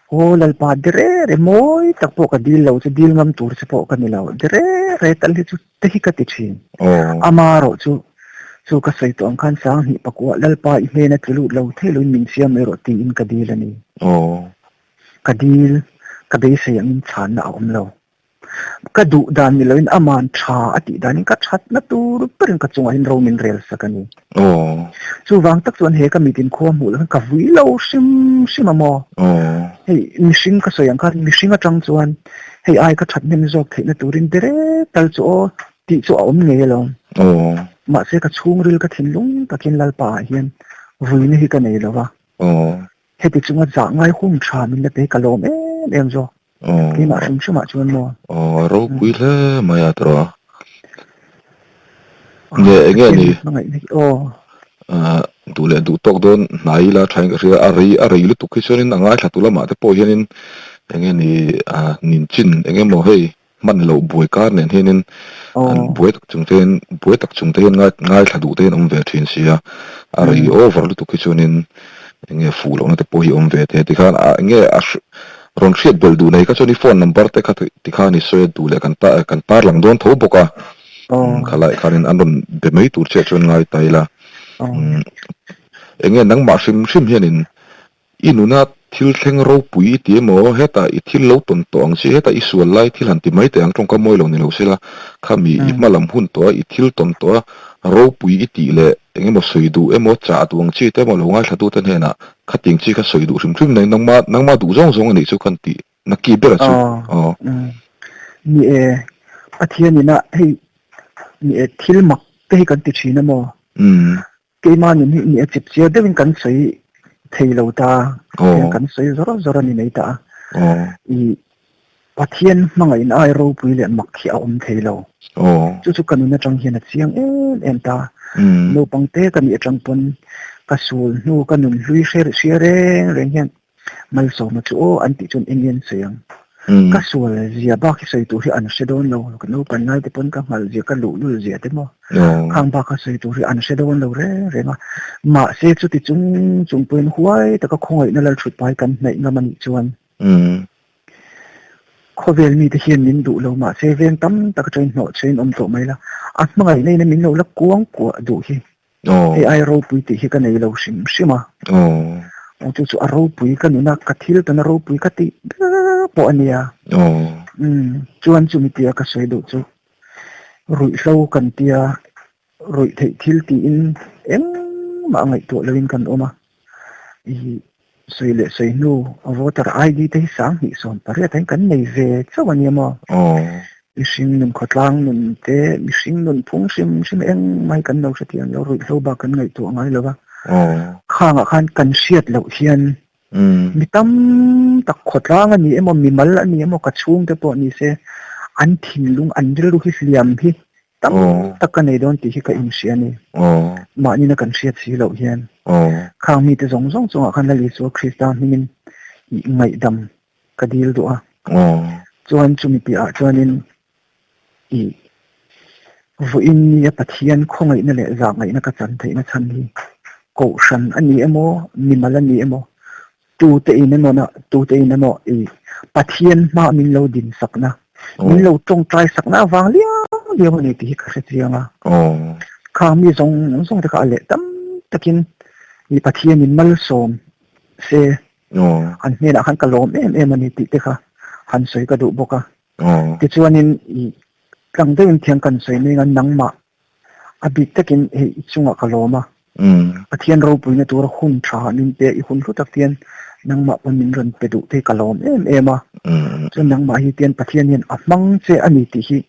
aw Lalpa dere re mawi tak pawh ka dil lo che dil ngam tur che pawh ka ni lo dere re tal hi chu te hi ka ti thin. Ama erawh chu chu ka sawi tawh ang khan Sanghnih pakua Lalpa i hnena tlu lut lo thei loin min siam mai rawh tiin ka dil a ni. Ka dil ka beisei angin chhanna a awm lo. Ka duh dan ni loin aman tha a tih danin ka thatna tur berin ka chungah hian ro min rel sak a ni. Chuvang tak chuan he ka mitin khua hmuh loh hian ka vui lo hrim hrim a maw? Hei mihring ka sawi ang khan mihring atang chuan hei ai ka that hnem zawk theihna turin dere tal chu aw tih chu a awm ngei alawm. Mahse ka chhungril ka thinlung takin Lalpa ah hian vuina hi ka nei lo va. Heti chunga zah ngai hun tha min la pe ka lawm em em zawk. Keimah hrim hrimah chuan maw. Aw a ropui hle mai a tawrh a. Nge enge ni? Aw. Duh leh duh tawk dawn hnai ila thain ka hria a rei a rei lutuk hi chuanin a ngaithla tu lamah te pawh hianin enge ni ninchin enge maw hei hman loh buai kar nen hianin an buai tak chung te hian buai tak chung te hian ngaithla duh te hian awm ve thin si a, a rei over lutuk hi chuanin enge fuh lohna te pawh hi awm ve thei a tikhan enge a rawn hriat belh duh nei kha chuan i phone number te kha tikhan i sawi a duh leh kan kan tarlang dawn tho bawk a. Khalai khanin an rawn be mai tur chiah chuan ngai ta ila. Enge nangmah hrim hrim hianin i nuna thil thleng ropui i ti emaw hetah i thil lo tawn tawh ang chi hetah i sual lai thil han ti mai teh ang tawngka mawi lo ni lo sela khami i hma lam hun tawh a i thil tawn tawh a ropui i tih leh engemaw sawi duh emaw chah duh ang chi te emaw lo ngaithlatute hnenah khating chi kha sawi duh hrim hrim nei nangmah nangmah duh zawng zawng a nih chu khan tih Naki ber a chu. Aw. Ni e, Pathian ina hei ni e thil mak te hi kan ti thin a maw? Keimah nun hi ni e chip chiar deuhin kan sawi thei lo ta. Kan sawi zawr zawr a ni mai ta a. I Pathian hmangaihna ai ropui leh mak hi a awm thei lo. Chu chu ka nun atang hian a chiang em em ta. Naupang te ka nih atang pawn ka sul hnu ka nun hlui hria reng reng hian Malsawma chu aw an tih chuan eng nge an sawi ang? Ka sual zia bak hi sawi tur hi an hre dawn lo, ka naupan lai te pawn ka nghal zia, ka luhlul zia te maw khang bak kha sawi tur hi an hre dawn lo reng reng a. Mahse chuti chung chung pawhin huai taka khawngaihna lalthut pai kan hnaih ngam a nih chuan khawvel mite hian min duh lo mahse veng tam tak atangin hnawhchhuahin awm tawh mai la, a hmangaihna in min lo la kuang kuah duh hi. Hei ai ropui tih hi ka nei lo hrim hrim a. Aw chu chu a ropui ka nuna ka thil tana ropui ka tih ber pawh a nia. Umm chuan chumi tia ka sawi duh chu ruihhlo kan tia ruih theih thil tiin engmah ngaihtuah loin kan awm a. I sawi leh sawi hnu voter ID te hi 2018 ah hian kan nei ve chauh a nia maw? Mihring nun khawtlang nun te mihring nun phung hrim hrim engmah hi kan lo hrethiam lo ruihhlo bak kan ngaihtuah ngai lo va. Khangah khan kan hriat loh hian mi tam tak khawtlang a ni emaw mimal a ni emaw ka chhungte pawh ni se an thinlung an rilru hi hliam hi Tam tak ka nei dawn tih hi ka inhria a ni. Mahnina kan hriat si loh hian khang mite zawng zawng chungah khan Lal Isua Krista hmingin ngaihdam ka dil duh a. Chuan chumi piahah chuanin i vawiin nia Pathian khawngaihna leh zahngaihna ka chan theihna chhan hi Kohhran a ni emaw, mimal a ni emaw, Tute in emaw na, tute in emaw i Pathian hma min lo din sakna, min lo tawngtai sakna avang liau liau a ni tih hi ka hre chiang a. Khang mi zawng zawng te kha a leh tam takin i Pathian in malsawm se an hnenah khan ka lawm em em a ni tih te kha han sawi ka duh bawk a. Tichuanin i tlang deuhin thiang kan sawi mai anga nangmah A bik takin hei i chungah ka lawm a, Pathian ropuina tura hun tha min pe, i hun hlu tak hian Nangmah pawn min rawn pe duh te hi ka lawm em em a. Chuan nangmah hi tian Pathian hian a hmang che a ni tih hi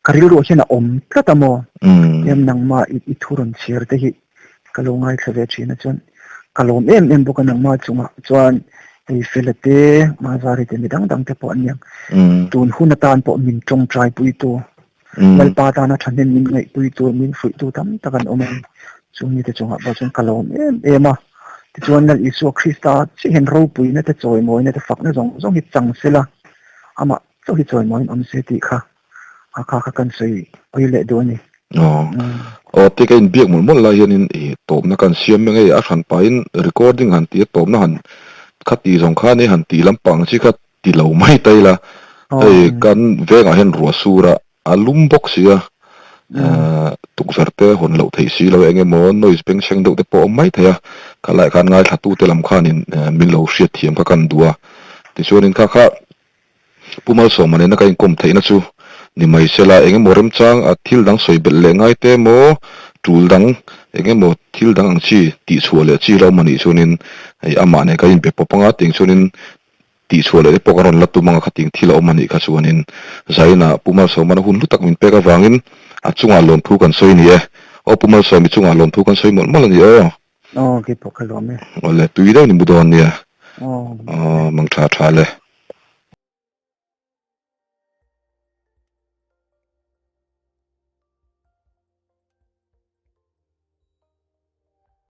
ka rilruah hian a awm tlat a maw? Tian nangmah i thu rawn chhiar te hi ka lo ngaithla ve thin a chuan ka lawm em em bawk a nangmah chungah chuan hei Fela te, Mazari te mi dang dang te pawh an niang. Tun hun atan pawh min tawngtai pui tu Lalpa tana thahnem min ngaihpui tur min fuihtu tam tak an awm a ni. Chu mite chungah pawh chuan ka lawm em em a. Tichuan Lal Isua Krista chiah hian ropuina te chawimawina te fakna zawng zawng hi chang sela, amah chauh hi chawimawiin awm se tih kha a kha kha kan sawi ui leh duh a ni. Aw. Aw ti ka inbiak mawlh mawlh lai hianin i tawpna kan siam mek a, a hran pahin recording han tih a tawpna han kha tih zawng khan i han tih lampang chi kha ti lo mai ta ila, hei kan vengah hian ruah sur a, a lum bawk si a, tukverh te hawn loh theih si lo eng emaw noise bengchheng deuh te pawh a awm mai thei a, kha laiah khan ngaithla tu te lam khanin min lo hriat thiam kha kan duh a, tichuanin kha kha Pu Malsawma nena ka inkawm theihna chu ni mai sela eng emaw remchang a thil dang sawi belh leh ngai te emaw tul dang eng emaw thil dang ang chi tihchhuah leh chi lo awm anih chuanin hei amah nen ka inbe pawp anga tiang chuanin Tihchhuah leh te pawh ka rawn la tum ang a khating thil a awm a nih kha chuanin Zaina Pu Malsawmana hun hlu tak min pek avangin a chungah lawmthu kan sawi ni e. Aw Pu Malsawm i chungah lawmthu kan sawi mawlh mawlh a ni aw. Aw kei pawh ka lawm e. Awle tui deuh ni mu dawn nia. Aw mang tha tha le.